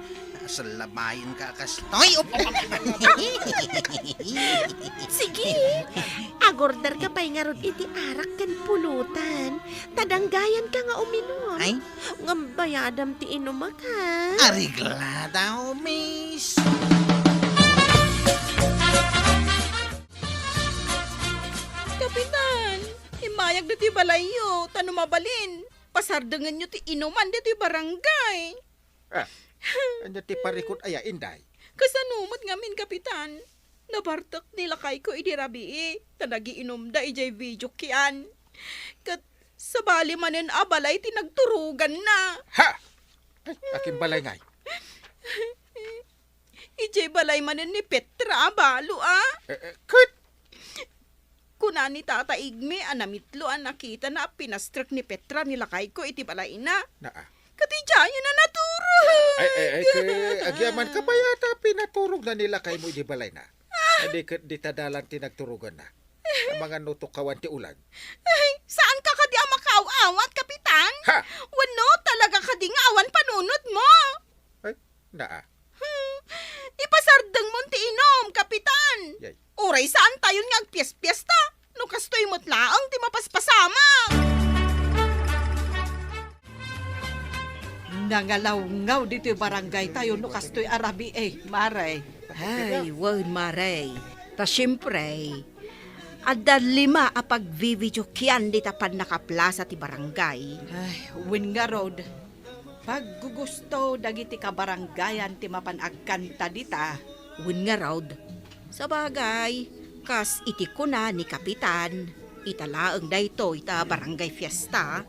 Salabayanka a kastoy. Op. Sige, agorderka pay ngarud iti arak ken pulutan. Ta danggayanka nga uminom. Ay? Ngem bayadam ti inumak, ha? Areglada, miss. Kapitan, immayag ditoy balayyo, ta no mabalin, pasardengenyo ti inuman ditoy barangay. Ah, ania ti parikut aya, Inday? Kasano met ngamin, Kapitan? Nabartek ni lakayko idi rabii, ta nagiinumda idiay videokean. Ket sabali manen a balay ti nagturoganna. Ha? Ay, akin balay ngay? Idiay balay manen ni Petra a balo, a. Eh, eh, ket? Kuna ni Tata Igme a namitlo a nakitana a pinastrek ni Petra ni lakayko iti balayna. Naa. Ket idiay a naturog. Ay, ay, ay, ket agyamanka pay a ta pinaturogna ni lakaymo idi balayna. Adi ket dita dalan ti nagturoganna. Amangan no tukkawan ti ulag. Ay, saanka kadi a makaaw-awat, Kapitan? Ha? Wenno talaga kadi nga awan panunotmo? Ay, naa. Hmm, ipasardengmon ti inum, Kapitan. Yay. Uray saantayon nga agpiaspiesta. No kastoy met laeng ti mapaspasamak. Nangalawngaw ditoy barangaytayo no kastoy a rabii, Mare. Ay, wen, Mare. Ta siempre, adda lima a pagvivideokean dita pannakaplasa ti barangay. Ay, wen ngarud, paggugusto dagiti kabarangayan ti mapan agkanta dita. Wen ngarud, sabagay, kas iti kuna ni Kapitan, ita laeng daytoy ta barangay fiesta.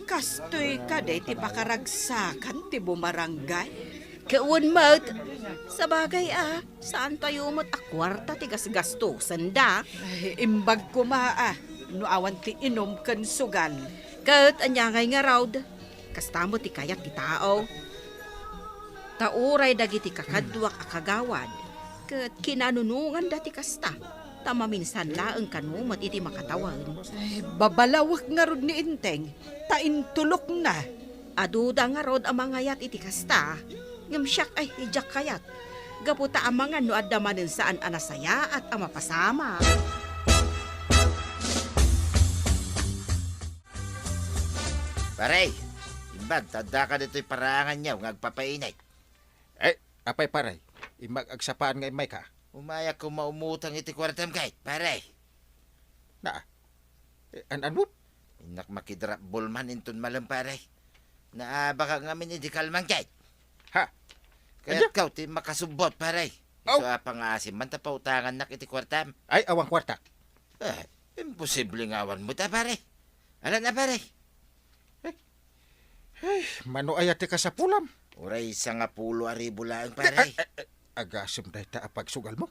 Kastoy kadi ti pakaragsakan ti bumarangay? Ket wen met, sabagay a, saantayo met a kuarta ti gasgastosenda. Ay, imbag koma a, no awan ti inum ken sugal. Ket ania ngay ngarud, kasta met ti kayat ti tao. Ta uray dagiti kakaduak a kagawad, ket kinanunonganda ti kasta, ta maminsan laeng kano met iti makatawen. Ay, babalawek ngarud ni Enteng, ta intulokna. Aduda ngarud a mangayat iti kasta, ngem siak ay, diak kayat, gapu ta amangan no adda manen saan a nasayaat a mapasamak. Pare, imbag, ta addaka ditoy paraanganyo nga agpapainit. Eh, apay, pare? Imbag agsapaan nga immayka? Umayak koma umutang iti kuartam, kay, pare. Na, eh, an-, anmo? Innak makidrapbol man inton malem, pare. Naabaka ngamin idi kalman, kay. Ha? Kayat Anya? Kaw ti makasubbot, pare. Aw! Isu a pangaasim man ta pautangannak iti kuartam. Ay, awan kuartak. Eh, imposible nga awan mo ta, pare. Alan na, pare. Eh, eh, mano aya ti kasapulam? Uray sangapulo a ribu laeng, pare. Ay, ay, ay, agasem dayta a pagsugal mo?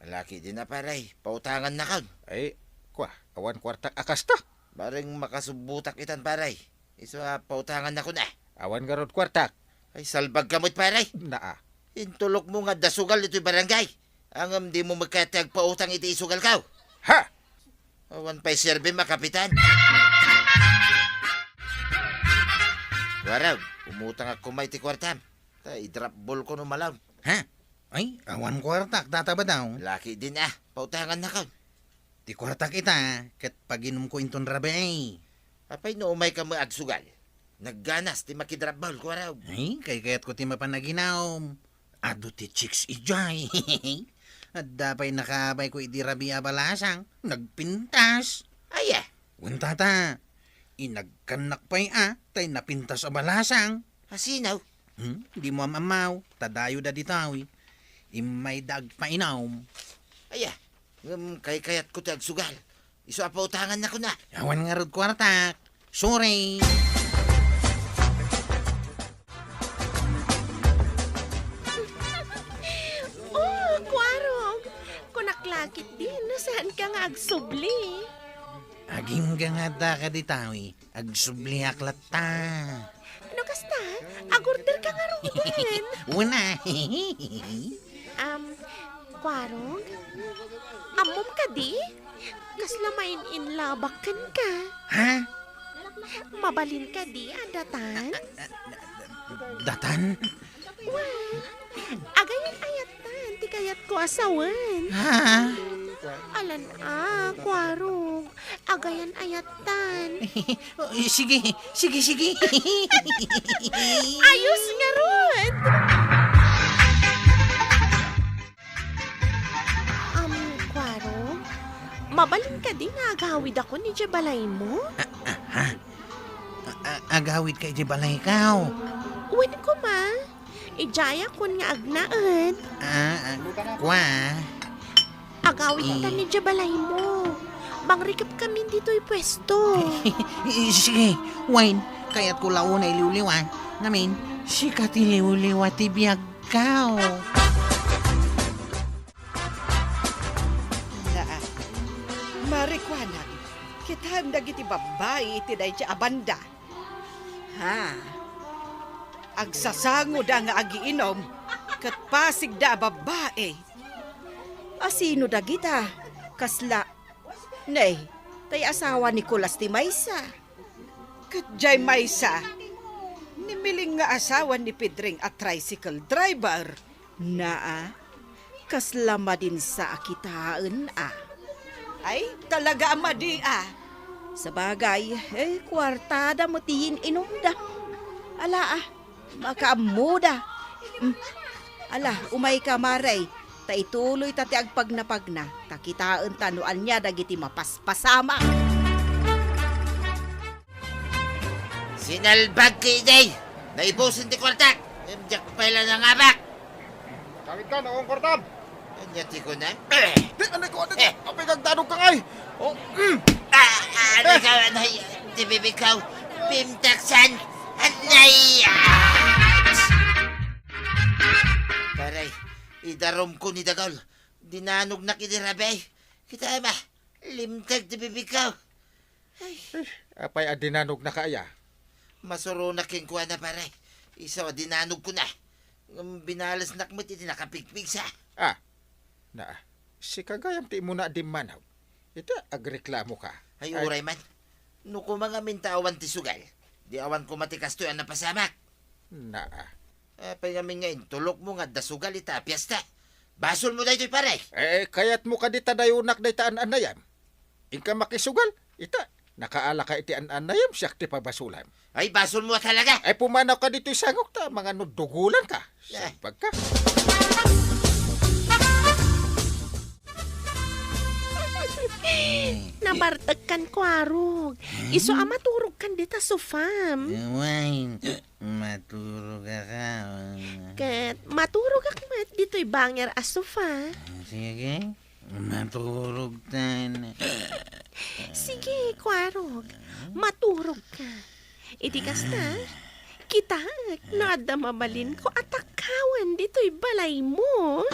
Alaki din na, pare. Pautangan na kan. Ay, kwa, awan kuartak a kasta. Bareng makasubbutak itan, pare. Isu a pautangan na kun, eh. Awan garud kuartak. Ay, salbag ka met, pare. Naa. Intulok mo nga adda sugal ditoy barangay. Ngem di mo met kayat ti agpautang iti isugal kaw. Ha? Awan pay serbi, makapitan. Warag, umutang ako may ti kuartam. Ta idrapbol ko no malaw. Ha? Ay, awan kuartak, tata ba daw? Laki din ah, pautangan na ka. Ti kuartak ita, ket paginumko inton rabii. Apay no umay ka mo agsugal? Nagganas ti makidrapbol, kuaraw. Ay, kaykayat ko ti mapan aginum. Adu ti chicks idiay. Adda pay nakaabay ko idi rabii a balasang, nagpintas. Aya? Wen tata, inagkannak pay a, tay napintas a balasang. Asinaw? Hmm? Di mo am-ammaw, ta dayo da ditawi. Immay da agpainum. Aya, ngem kaykayat ko ti agsugal. Isu a pautangan na kuna. Awan ngarud kuartak. Sorry. Oh, Kuarog! Kunak lakit din, no saan ka nga agsubli. Agingga nga adda ka ditawi, agsubliak latta. No kasta, agorder ka nga rugden. Una. Um, Kuarog? Ammom kadi? Kasla main-inlabak kenka. Ha? Mabalin kadi a datan? Datan? Wen, agayan ayattan ti kayatko a sawen. Ha? Alan a, Kuarog. Agayan ayattan. Sige, sige, sige. Ayos ngarud. Am, Kuarog, mabalin kadi nga agawidakon idiay balaymo? A-, a-, ha? A-, a-, agawidka idiay balayko? Wen koma. Idiayakon nga agnaed. Ah, ah, kua. Agawidtan idiay balaymo. Mangrikepkamin ditoy puesto. Sige, wen, kayatko la unay liwliwa. Ngamin, sika ti liwliwa ti biagko. Naa, marikuanak, kitam dagiti babbai iti daydi a banda. Ha? Agsasangoda nga agiinom, ket pasigda a babbai. A sino dagita? Kasla, ne, tay asawa ni Kulas ti maysa. Ket jay maysa, ni Miling nga asawa ni Pedring a tricycle driver. Naa, kasla madinsa a kitaen a. Ay, talaga a madi a. Sabagay, eh, kuartada met ti yin-inumda. Ala, ah, makaammoda. Mm. Ala, umayka, Mare, ta ituloyta ti agpagnapagna, ta kitaenta no ania dagiti mapaspasamak. Sinalbag ka idiay! Naibusen ti kuartak! Em, diak pay la nangabak! Kawit ka, nakuha ang kuartam! Anya ti kunam? Di, anay ko, anay ko! Eh! Apay kagdanog ka ngay! Oh, mm. Ah, ah, ano ka, anay? Ti bibikaw! Pimtaksan! Anay! Ah! Paray, idarum ko ni Dagol. Dinanognak idi rabi. Kita ma, limteg ti bibikaw. Ay. Eh, apay a dinanogna ka aya? Masuronak kenkuana, pare. Isu a dinanogkona. Ngem binalesnak met iti nakapigpigsa. Ah, naa, sika gayam ti immuna a dimmanog. Ita, agreklamo ka. Ay, ay, uray man. No koma ngamin ta awan ti sugal, di awan koma ti kastoy a napasamak. Naa. Apay ngamin nga intulokmo nga adda sugal ita a piesta? Basolmo daytoy, pare! Eh, kayatmo kadi ta dayonak dayta an-annayam? Inka makisugal, ita, nakaala ka iti an-annayam, siak ti pabasolam. Ay, basolmo a talaga! Ay, pumanawka ditoy sangok ta, mangano dugolanka. Eh. Salbagka. Nabartekkan, Kuarog. Isu a maturogkan dita sofam. Awan. Maturog aka. Ket maturogak met ditoy banger a sofa. Sige, maturog tan. Sige, Kuarog, maturog ka. Iti kasta, kitaek no adda mabalinko a takkawen ditoy balaymo.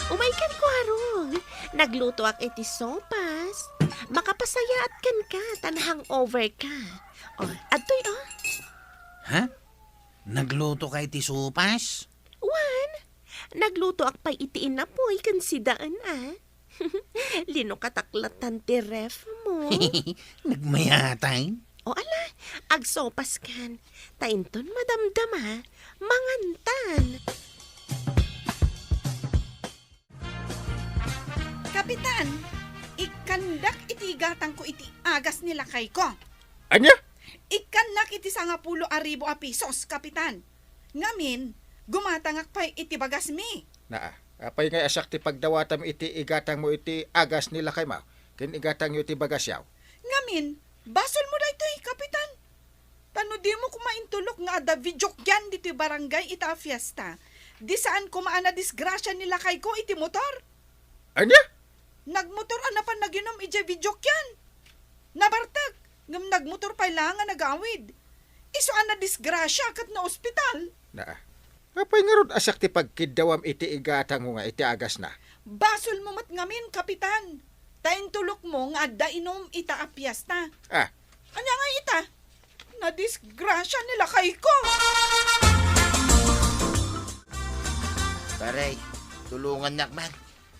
Umaykan, Kuarog. Naglutoak iti sopas. Makapasayaat kenka, ta na-hangover ka. O, adtoy, o. Ha? Nagluto ka iti sopas? Wen, naglutoak pay iti inapoy ken sidaen, a. Linukatak latan ti ref mo. Nagmayatay? O ala, agsopaskan. Ta inton madamdama, mangantan. Kapitan, ikkandak iti igatangko iti agas ni lakayko. Ania? Ikkannak iti sangapulo a ribu a pisos, Kapitan. Ngamin, gumatangak pay iti bagasmi. Naa, apay ngay a siak ti pagdawatam iti igatangmo iti agas ni lakaymo, ken igatangyo iti bagasyo? Ngamin, basolmo daytoy, Kapitan. Ta no dimo koma intulok nga adda videokean ditoy barangay ita a fiesta, di saan koma a nadisgrasia ni lakayko iti motor. Ania? Nagmotor a napan naginom idiay videokean. Nabartek, ngem nagmotor pay la nga nagawid. Isu a nadisgrasia ket naospital. Naa. Apay ngarud a siak ti pagkiddawam iti igatangmo nga iti agasna? Basolmo met ngamin, Kapitan. Ta intulokmo nga adda inum ita a piesta. Ah. Ania ngay ita? Nadisgrasia ni lakayko! Pare, tulongannak man.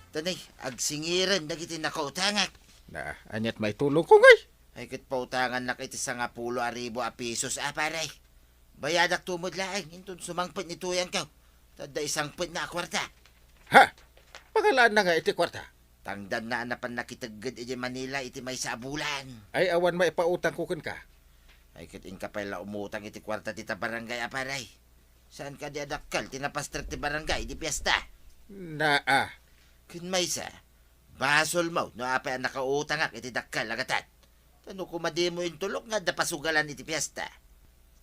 Ta nay, agsingiren dagiti nakautangak. Na, aniat maitulongko ngay? Ay, ket pautangannak iti sangapulo a ribu a pisos, a, pare. Bayadakto met laeng, inton sumangpet ni tuyanko. Ta adda isangpetna a kuarta. Ha? Pangalaanna nga iti kuarta? Tangdanna a napan nakitegged idiay Manila iti maysa a bulan. Ay, awan maipautangko kenka. Ay, ket inka pay la umutang iti kuarta ti ta barangay a, pare. Saan kadi a dakkel ti napastrek ti barangay idi piesta? Naa. Ken maysa, basolmo no apay a nakautangak iti dakkel a gatad. Ta no koma dimo intulok nga adda pasugalan iti piesta,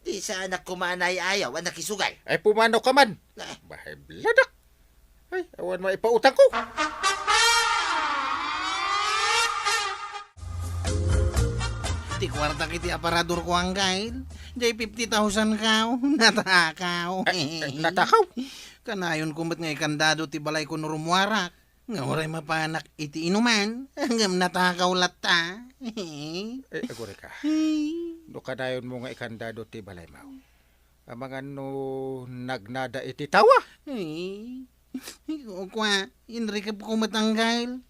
di saanak koma a naayaw a nakisugal. Ay, pumanaw ka man. Ah. Bahay bladak. Ay, awan maipautangko. Ti kuartak iti aparadorko, anggail. Jay fifty thousand kao. Natakaw. Eh, eh, natakaw? Kanayonko met nga ikandado ti balayko no rummuarak. Nga uray mapanak iti inuman, ngem natakaw latta. Eh, agurayka. No kanayonmo nga ikandado ti balaymo. Amangan no nagnada iti tawa? Eh, kua, inrikep ko met, Angkel.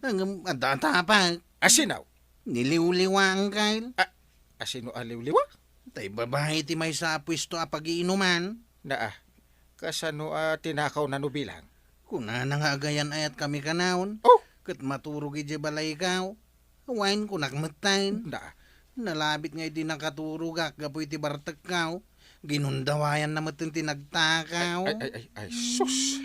Ngem adda atapek. Asino? Niliwliwa, Angkel. A-, asino a liwliwa? Tay babai ti maysa a puesto a pagiinuman. Naa, kasano a tinakawna no bilang? Kunana nga agayan-ayat kami kanayon. Oh! Ket maturog idiay balaykaw. Wen, kunak metten. Naa. Nalabit nga idi nakaturogak gapu iti bartekkaw, ginundawayanna metten ti nagtakaw. Ay, ay, ay, ay, sus!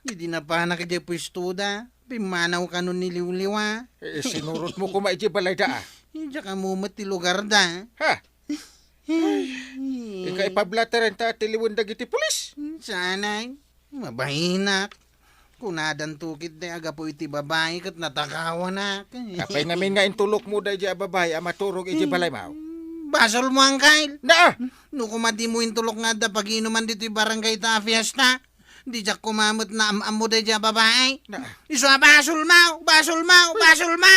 Idi napanak idiay puestoda, pimmanaw kanon ni liwliwa. Eh, sinurotmo koma idiay balayda, a? Diak ammo met ti lugarda. Ha? Ay, ika ipablateren ta tiliwen dagiti pulis. Sanay, mabahinak. Kunadanto ketdi a gapu iti babai ket natakawanak. Apay ngamin nga intulokmo daydiay a babai a maturog iti balaymo? Basolmo, Angkel. Naa! No koma dimo intulok nga adda pagiinuman ditoy barangay ta a fiesta, diak koma met naam-ammo daydiay a babai. Na- Isu a basolmo, basolmo, basolmo!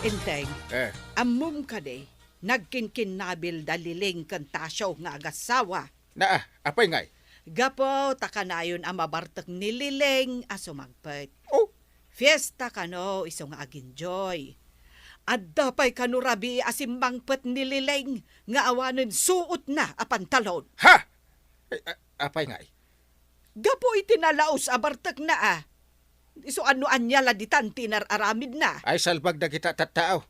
Enteng, Eh. Ammom kadi, nagkinkinnabil da Liling ken Tasyo nga agassawa. Naa, apay ngay? Gapu ta kanayon a mabartek ni Liling a sumangpet. Oh. Fiesta kano isu nga aginjoy. Adda pay kano rabii a simmangpet ni Liling nga awanen suotna a pantalon. Ha? Ay, a-, apay ngay? Gapu iti nalaus a bartekna a. Isu a no ania la ditan ti inar-aramidna. Ay, salbag dagita tattao.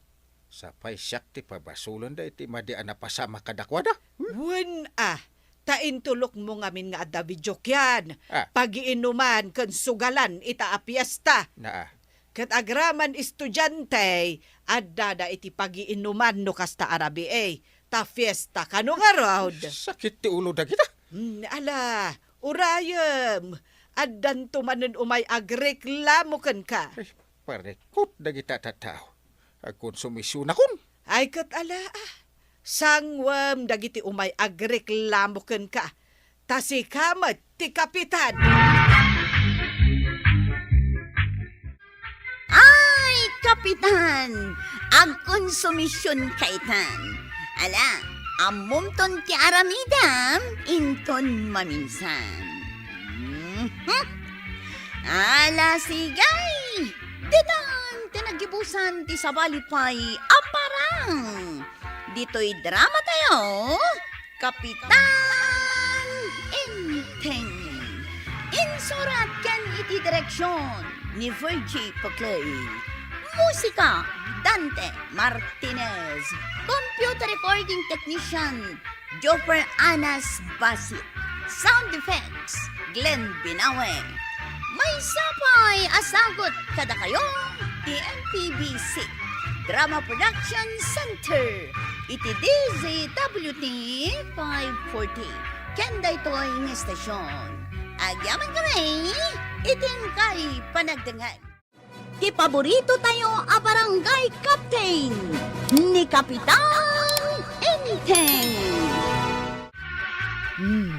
Sapay siak ti pabasolenda iti madi a napasamak kadakuada. Hmm? Wen a, ta intulokmo ngamin nga adda videokian, Ah. pagiinuman ken sugalan ita a piesta. Naa. Ket agraman estudiante, addada iti pagiinuman no kasta a rabii, ta fiesta kano ngarud. Sakit ti ulo dagita. Hmm, ala, urayem, addanto manen umay agreklamo kenka. Ay, parikut dagita tattao. Agkonsumisionakon. Ay, ket ala, a. Sangwem dagiti umay agreklamo kenka. Ta sika met ti kapitan. Ay, kapitan! Agkonsumisionka itan. Ala, ammomton ti aramidem inton maminsan. Mhm. Ala, sige! Ditan ti naggibusan ti sabali pay a parang. Ditoy dramatayo, Kapitan Enteng. Insurat ken iti direksion ni Virgie Paclay. Musika, Dante Martinez. Computer recording technician, Joffer Anas Basit. Sound effects, Glenn Binawe. Maysa pay a sagut kadakayo ti M P B C Drama Production Center iti D Z W T five forty. Ken daytoy nga estasion, agyamankami iti inkay panagdengngeg. Ti paborito tayo a barangay captain, ni Kapitan Enteng. Hmm,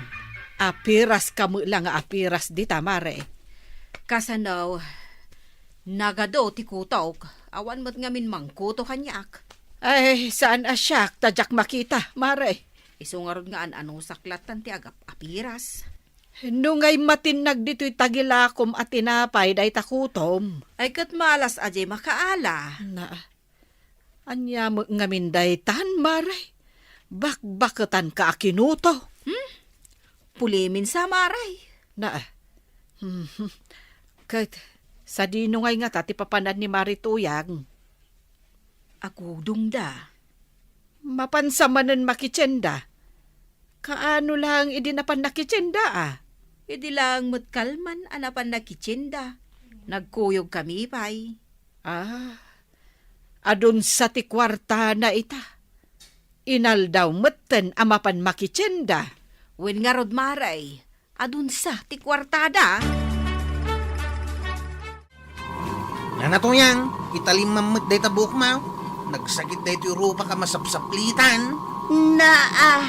apiras ka met la nga apiras dita, mare. Kasano, nagadu ti kutok, awan met ngamin mangkuto kaniak. Ay, saan a siak, ta diak makita, mare. Isu ngarud nga an-anusak lattan ti agap-apiras. No ngay matinnag ditoy tagilakom a tinapay dayta kutom. Ay, ket malas a diay makaala. Na, ania met ngamin daytan, mare? Bakbaketanka a kinuto. Hmm? Pulimin sa, mare. Na, hmm, ket sadino ngay ngata ti papanan ni Mare Tuyang? Agudongda. Mapansa manen makitienda. Kaano laeng idi napan nakitienda, a? Idi laeng met kalman a napan nakitienda. Nagkuyogkami pay. Ah, adunsa ti kuartana ita. Inaldaw metten a mapan makitienda. Wen ngarud, mare. Adunsa ti kuartada. Nana Tuyang, italimmam met dayta buokmo. Nagsakit daytoy rupak a masapsaplitan. Naa,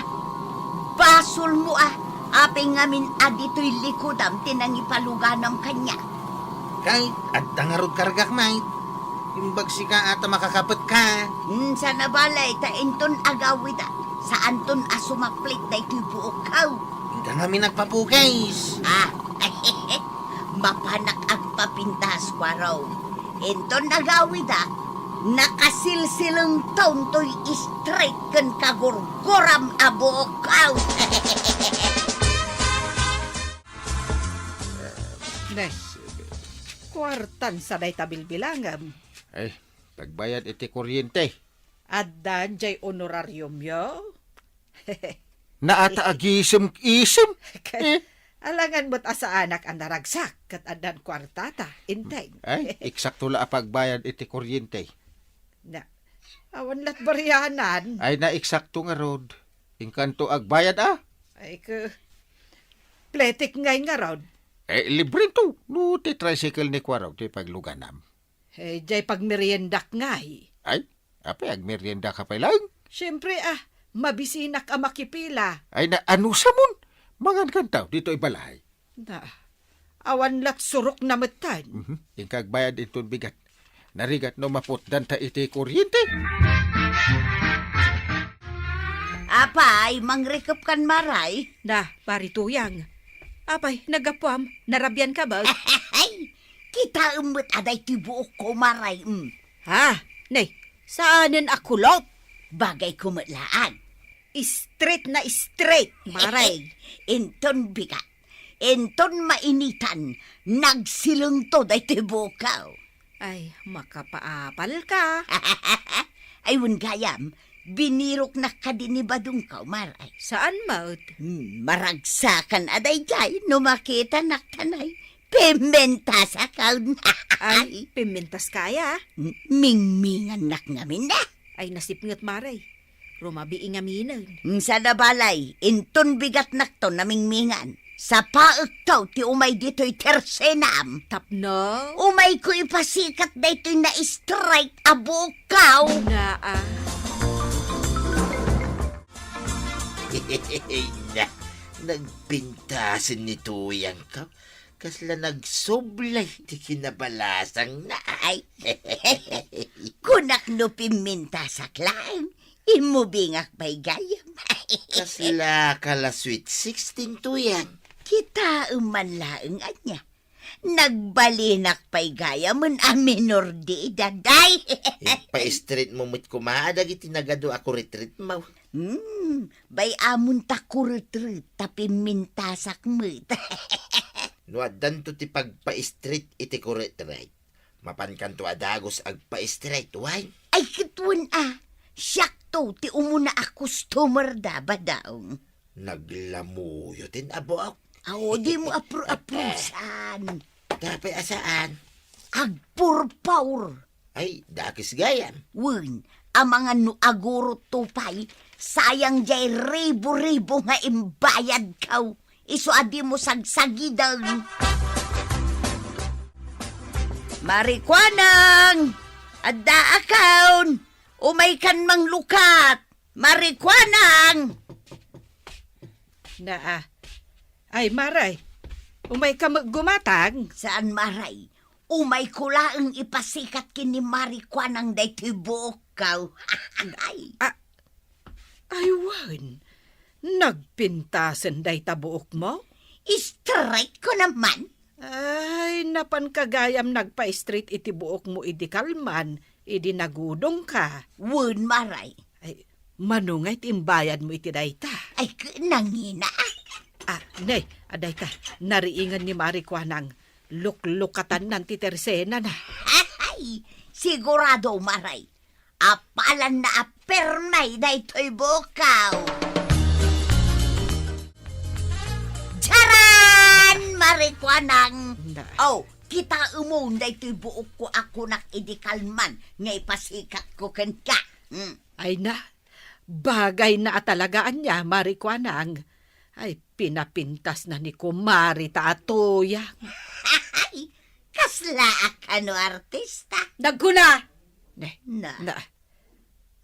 basolmo a. Apay ngamin a ditoy likudam ti nangipaluganam kaniak? Kay, adda ngarud kargak, May. Imbag sika a ta makakapetka. Hmm, sana balay, ta inton agawidak, saanton a sumaplit daytoy buokko. Inka ngamin agpapukis. Ah, mapanak agpapintas, Kuarong. Inton agawidak, nakasilsilengton toy straight ken kagurguram a buokko. Ne, kuartan sa dayta bilbilangem. Ay, pagbayad iti kuryente. Addan jay honorariumyo? Naata agisem-isem. Ket Eh? alangan met a saanak a naragsak ket addan kuartata, Enteng. Ay, eksakto la a pagbayad iti kuryente. Na, awan lat barianan. Ay, na eksakto ngarud. Inkanto agbayad, a? Ay, ke, pletik ngay ngarud. Eh, librento. No, ti tricycle ni Kuarog, ti pagluganam. Eh, jay pagmeriendak ngay. Ay, apay agmerienda ka pay laeng? Siempre, ah, mabisinak a makipila. Ay, na, ano samon? Mangan kantaw, ditoy balay. Na, awan lat surok na metten. Mhm. Inka agbayad inton bigat. Narigat no maputdanta iti kuryente. Apay, mangrikep kan Maray? Na, Pari Tuyang. Apay, naggapuam, narabian ka ba? Ay, kitaem met a daytoy buokko, Maray, mm. Ha? Ne, saanen a kulot? Bagayko met laang. Straight na straight, Maray. Inton bigat, inton mainitan, nagsilengto daytoy buokko. Ay, makapaapal ka. Ay, wen gayam, biniroknak kadi ni badongko, Maray. Saan met? Hmm, maragsakan a daydiay no makitanak tanay. Pimentas a kaon. Ay, pimentas kaya? Mingmingannak ngamin na. Ay, nasipnget, Maray. Rumabii ngaminen. Sada balay, inton bigatnakto namingmingan. Sapaekto ti umay ditoy tersenam. Tapno? Umayko ipasikat daytoy na-strike a bukaw. Naa. Na, nagpintasen ni Tuyang ka. Kasla nagsublay ti kinabalasangna. Ay. Kunak no pimmintasak laeng, immubingak pay gayam. Kasla ka la sweet sixteen, Tuyang. Kitaem man laeng ania. Nagbalinak pay gayamen a minor de edad. Ay. Ipa-straight mo met koma dagiti nagadu a kuritritmo. Hmm, bay-amon ta kuritrit ta pimmintasak met. No addanto ti pagpa-straight iti kuritrit, mapankanto a dagus agpa-straight, wen? Ay, ket wen a, siakto ti umuna a customer da, Badong. Naglamuyo ti nabuok. Aw, dimo apro-aprosan. Tapay a saan? Agpurpur. Ay, dakes gayam. Wen, amangan no agurotto pay, sayang jay ribu-ribu nga imbayadko. Isu a dimo sagsagiden. Marikuanang! Adda akaon! Umaykan manglukat! Marikuanang! Naa. Ay, Maray. Umayka met gumatang? Saan, Maray. Umayko laeng ipasikat ken ni Marikuanang daytoy buokko. Ay. Ah, ay, wen. Nagpintasen dayta buokmo? Straight ko naman. Ay, napanka gayam nagpa-straight iti buokmo idi kalman, idi nagudongka. Wen, Maray. Ay, mano ngay ti imbayadmo iti dayta? Ay, k-, nangina. Ah, ne, a dayta, nariingan ni Marikuanang. Luklukatannan ti tersenana. Ay, sigurado, Maray. Apalanna a permi daytoy bukaw. Jaran! Marikuanang! Na. Oh, kitaemon daytoy buokko a kunak idi kalman nga ipasikatko kenka. Hmm. Ay na, bagay na a talaga ania, Marikuanang. Ay, pinapintas na ni Kumari ta a Tuyang. Kasla a kano artista? Nagkuna! Ne, Na. na.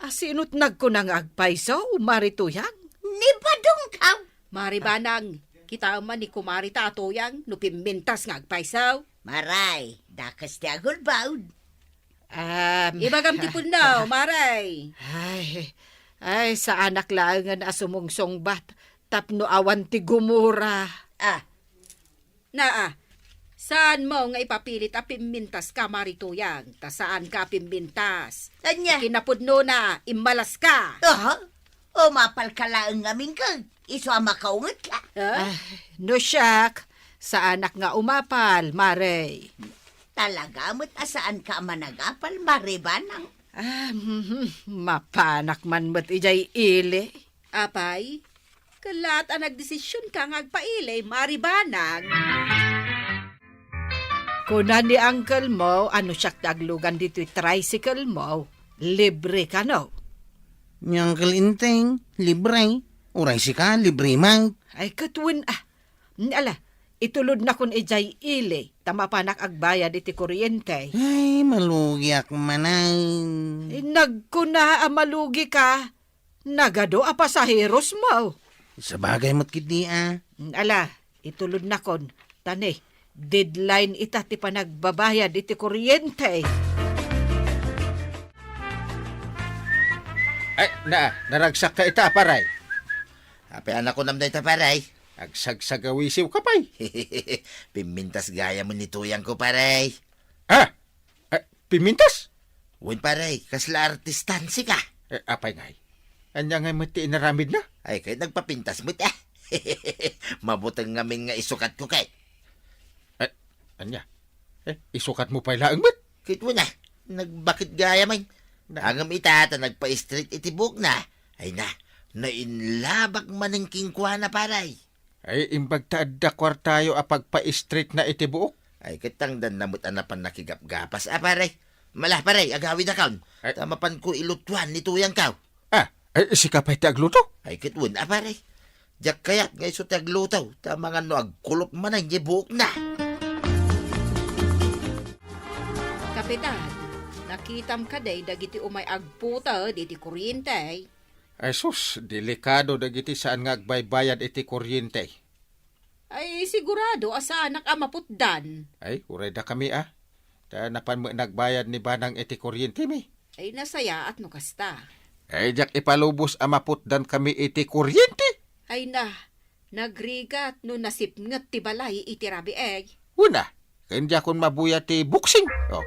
Asino't nagkuna nga agpayso, Mari Tuyang? Ni Badongkaw. Mari Banang, Kitaem man ni kumari ta a Tuyang no pimmintas nga agpayso. Maray, dakes ti agulbod. Um, Ibagam ti pudno, Maray. Ay, ay, saanak laengen a sumungsungbat tapno awan ti gumura. Ah. Naa, saanmo nga ipapilit a pimmintas ka, Mari Tuyang, ta saan ka a pimmintas. Ania? Kinapudnona, immalas ka. Aha. O, mapal ka laeng ngamin ket isu a makaunget ka. Ah? Ah, no siak, saanak nga umapal, Mare. Talaga met a saan ka a managapal, Mare Banang. Ah, mhm, mapanak man met idiay ili. Apay, kalaat a nagdesision ka nga agpaili, Mare Banang. Kuna ni uncle mo a no siak ti aglugan ditoy tricycle mo, libre ka, no? Ni Uncle Enteng, libre. Uray sika, libre man. Ay, ket wen, ah. Ala, itulodnakon idiay ili, ta mapanak agbayad iti kuryente. Ay, malugiak manen. Ay, nagkuna a malugi ka. Nagadu a pasaheros mo. Sabagay met ketdi, ah. Ala, itulodnakon. Ta ne, deadline ita ti panagbabayad iti kuryente. Ay, na, naragsak ka ita, paray. Apay a nakunam dayta, paray? Agsagsagawisiw ka pay. Pimmintas gayam ni Tuyang ko, paray. Ah! Eh, pimmintas? Wen, paray, kasla artistan sika. Eh, apay ngay? Ania ngay met ti inaramidna? Ay, ket nagpapintas met, ah. Mabuteng ngamin nga isukat ko, ket. Eh, ania? Eh, isukat mo pay laeng met? Ket wen, ah, nagbakit gayam. Na- Ngem ita ta nagpa-straight iti buokna. Ay na, nainlabak manen kenkuana, paray. Ay, imbag ta adda kuartayo a pagpa-straight na iti buok? Ay, ket tangdanna met a napan nakigapgapas a, pare. Mala, pare, agawidakon. Ay. Ta mapanko ilutuan ni Tuyangko. Ah, ay, sika pay ti agluto? Ay, ket wen a, pare. Diak kayat nga isu ti agluto, ta mangan no agkulop manen diay buokna. Kapitan, nakitam kadi dagiti umay agputed iti kuryente? Ay sus, delikado dagiti saan nga agbaybayad iti kuryente. Ay, sigurado a saanak a maputdan. Ay, uray dakami, ah. Ta napan met nagbayad ni Banang iti kuryentemi. Ay, nasayaat no kasta. Ay, diak ipalubos a maputdankami iti kuryente. Ay na, nagrigat no nasipnget ti balay iti rabii. Una, ken diakon mabuya ti boxing. Oh.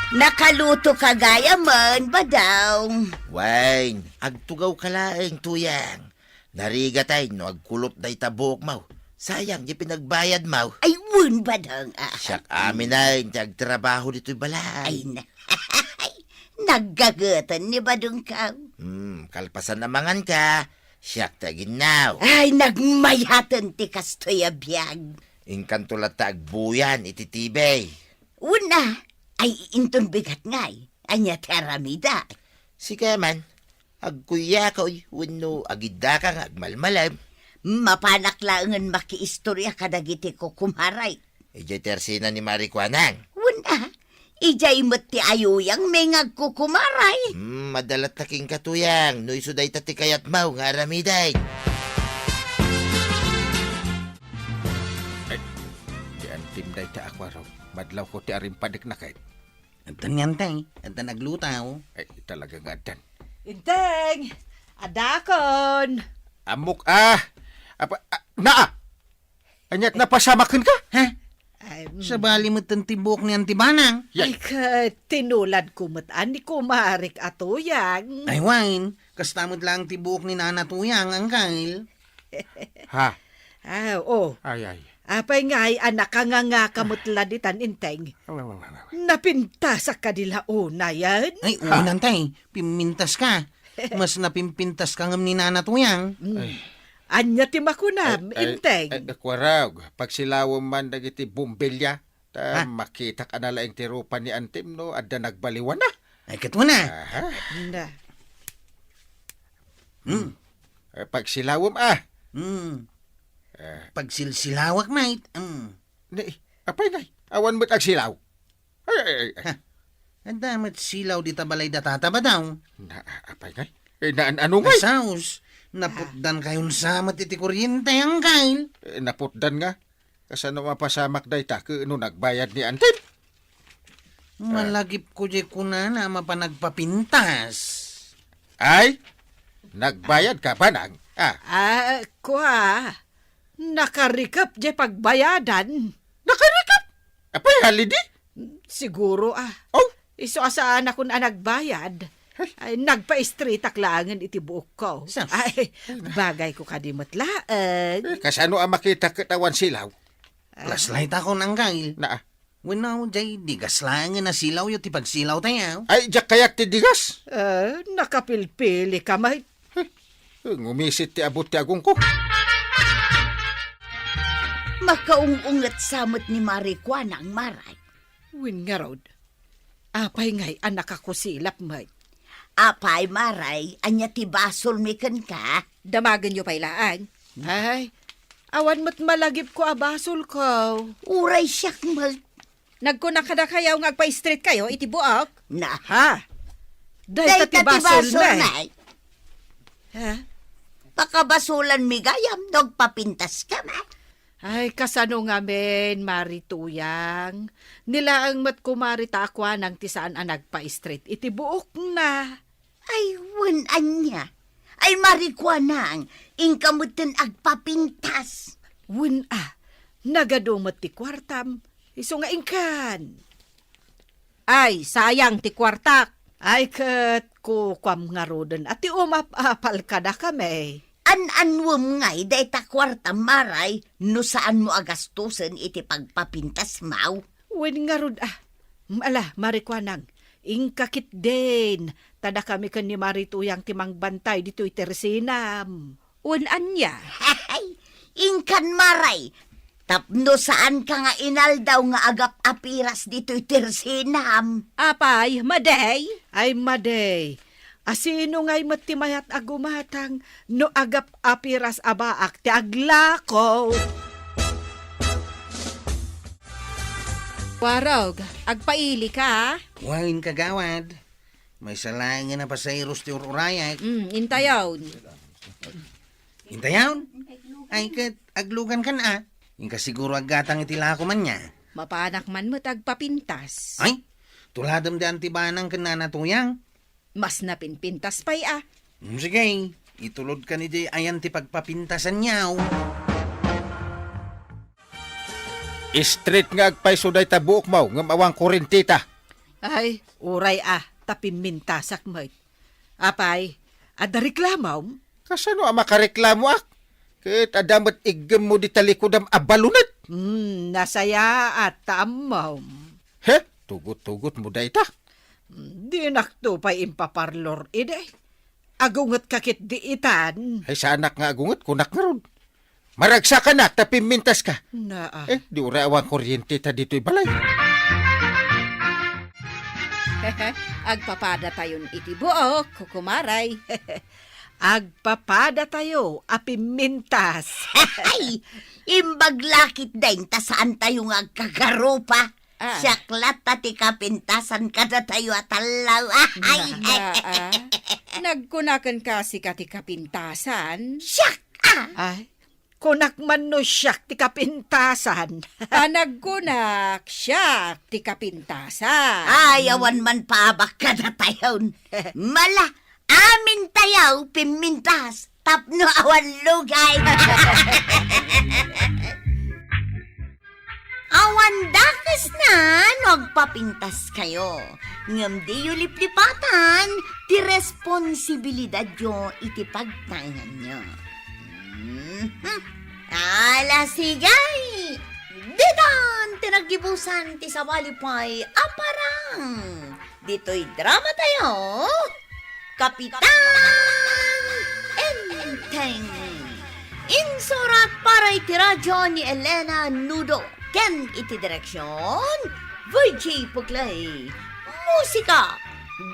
Nakaluto ka gayamen, Badong. Wen, agtugaw ka laeng, Tuyang. Narigatay no agkulop dayta buokmo. Sayang ti pinagbayadmo. Ay, wen, Badong. Ah. Siak amin ti agtrabaho ditoy balay. Ay, na. Naggageten ni Badongko. Hmm, kalpasan a manganka, siak ti aginnaw. Ay, nagmayaten ti kastoy a biag. Inkanto latta agbuyan iti T V. Una, ay inton bigat ngay. Ania ti aramida? Sika man, agkuyakoy wenno agiddaka nga agmalmalem. Mapanak laengen makiistorya kadagiti kukumaray. Idiay tersina ni Mari Kuanang. Wen a, idiay met ti ayuyang mengagkukumaray. Hmm, madala ta kenka, Tuyang, no isu dayta ti kayatmo nga aramiden. Ay, ti antim dayta a kuaro. Madlawko ti arimpadek na kay. Addan ni Anteng, addan agluto. Ay, talaga nga addan. Inteng, adakon. Ammok, ah, apa, ah, naa! Ania't napasamaken ka? Ha? Ay, mm. Sabali met ti buok ni Anti Banang. Yay. Ay, ket tinuladko met a ni kumarek a Tuyang. Ay, wen, kasta met laeng ti buok ni Nana Tuyang, Angkel. Ha? Ah, oh. Ay, ay. Apay ngay a nakanganga ka met la ditan, Inteng? Aw, aw, aw, aw, aw. Napintasak kadi la unayen? Ay, Ha? Unantay, pimmintas ka. Mas napimpintas ka ngem ni Nana Tuyang. Mm. Ay. Ania ti makunam, Ay, ay, Inteng? Ay, kuarog, pagsilawem man dagiti bombilya, ta Ha? makitak a nalaing ti rupa ni Antim no adda nagbaliwana. Ay, ket una. Aha. Na. Hmm. Eh, pagsilawem, ah. Hmm. Eh. Pagsilsilawak, mate. Hmm. Ni, apay ngay, awan met agsilaw. Ay, ay, ay, ay. Ha? Adda met silaw dita balay da Tata Badong. Na, apay ngay? Eh, naan-ano ngay? Ay, saos. Naputdan kayon sa met iti kuryente, Angkel. Eh, naputdan nga. Kasano mapasamak dayta ket no nagbayad ni Antit? Malagipko diay kunana a mapan agpapintas. Ay, nagbayad ka, Banang? Ah. Ah, kua, nakarikep diay pagbayadan. Nakarikep? Apay, halidi? Siguro, ah. Oh. Isu a saanakon a nagbayad. Ay, nagpa-straightak laengen iti buokko. Sus. Ay, bagayko kadi met laeng. Eh, kasano a makita ket awan silaw? Ah. Flashlight ako, Angkel. Naa. Wenno, diay digas laengen a silawyo ti pagsilawtayo. Ay, diak kayat ti digas. Eh, nakapilpili ka met. Huh, ngumisit ti abut ti agongko. Makaung-unget sa met ni Mari Kuanang, Maray. Wen ngarud, apay ngay a nakakusilap met? Apay, Maray, ania ti basolmi kenka? Damagenyo pay laeng. Ay, awan met malagipko a basolko. Uray siak met. Nagkunak kadakayo nga agpa-straight kayo iti buok? Na. Ha? Dayta ti basolmi. Ha? Pakabasolanmi gayam no agpapintaska met. Ay, kasano ngamin, Mari Tuyang? Ni laeng met kumari ta a kuanang ti saan a nagpa-straight iti buokna. Ay, wen ania? Ay, Mari Kuanang, inka metten agpapintas. Wen a, nagadu met ti kuartam, isu nga inkan. Ay, sayang ti kuartak. Ay, ket kukuam ngaruden a ti umap-apal kadakami. An-annuem ngay dayta kuartam, Maray, no saanmo a gastusen iti pagpapintasmaw? Wen ngarud a. Ala, Mari Kuanang, inka ketdin, ta dakami ken ni Mari Tuyang ti mangbantay ditoy tersinam. Wen ania? Ay, inkan, Maray, tapno saanka nga inaldaw nga agap-apiras ditoy tersinam. Apay, madi? Ay, madi. A sino ngay met ti mayat a gumatang no agap-apiras a baak ti aglako? Warog, agpaili ka? Wen, kagawad. Maysa laengen a pasahero ti ur-urayak. Mm, intayon. Intayon? Ay, ket aglugan kan a. Inka siguro aggatang iti lako man nia. Mapanak man met agpapintas. Ay, tuladem di Anti Banang ken Nana Tuyang. Mas napinpintas pay a. Mm, sige, itulod kan idiay ayan ti pagpapintasan niaw. Straight nga agpayso dayta buokmo ngem awan kurenteta. Ay, uray a, ta pimmintasak met. Apay, adda reklamom? Kasano a makareklamoak? Ket adda met iggemmo dita likodam a balunet. Hmm, nasayaat ta ammom. He, tugot-tugotmo dayta? Hmm, dinakto pay impaparlor idi. Agungetka ketdi itan. Ay, saanak nga agunget, kunak ngarud. Maragsakanak ta pimmintaska. Naa. Eh, di uray awan kuryente ta ditoy balay. Agpapadatayon iti buok, kukumaray. Agpapadatayo a pimmintas. Ay, imbag la ketdin ta saantayo nga agkagarupa. Ah. Siak latta ti kapintasan kadatayo a tallaw. Ay, na, na, ah. Nagkunakan kasi ka ti kapintasan? Siak, ah. Ay, kunak man no siak ti kapintasan. Panagkunak, siak ti kapintasan. Ay, awan man paabak kadatayon. Mala, amintayo pimmintas tapno awan lugay. Awan dakesna no agpapintaskayo, ngem diyo liplipatan ti responsibilidadyo iti pagtaenganyo. Mhm. Ala, sige! Ditan ti naggibusan ti sabali pay a parang ditoy dramatayo, Kapitan Enteng. Insurat para iti radyo ni Elena Nudo ken iti direksion, Virgie Puglay. Musika,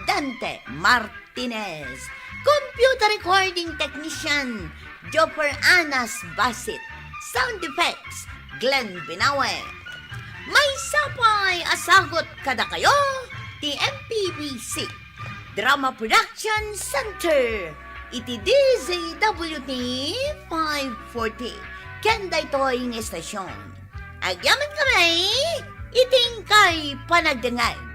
Dante Martinez. Computer recording technician, Jopper Anas Basit. Sound effects, Glenn Binawe. Maysa pay a sagut kadakayo ti M P B C Drama Production Center. iti D Z W T five forty ken daytoy nga estasion. Agyamankami iti inkay panagdengngeg.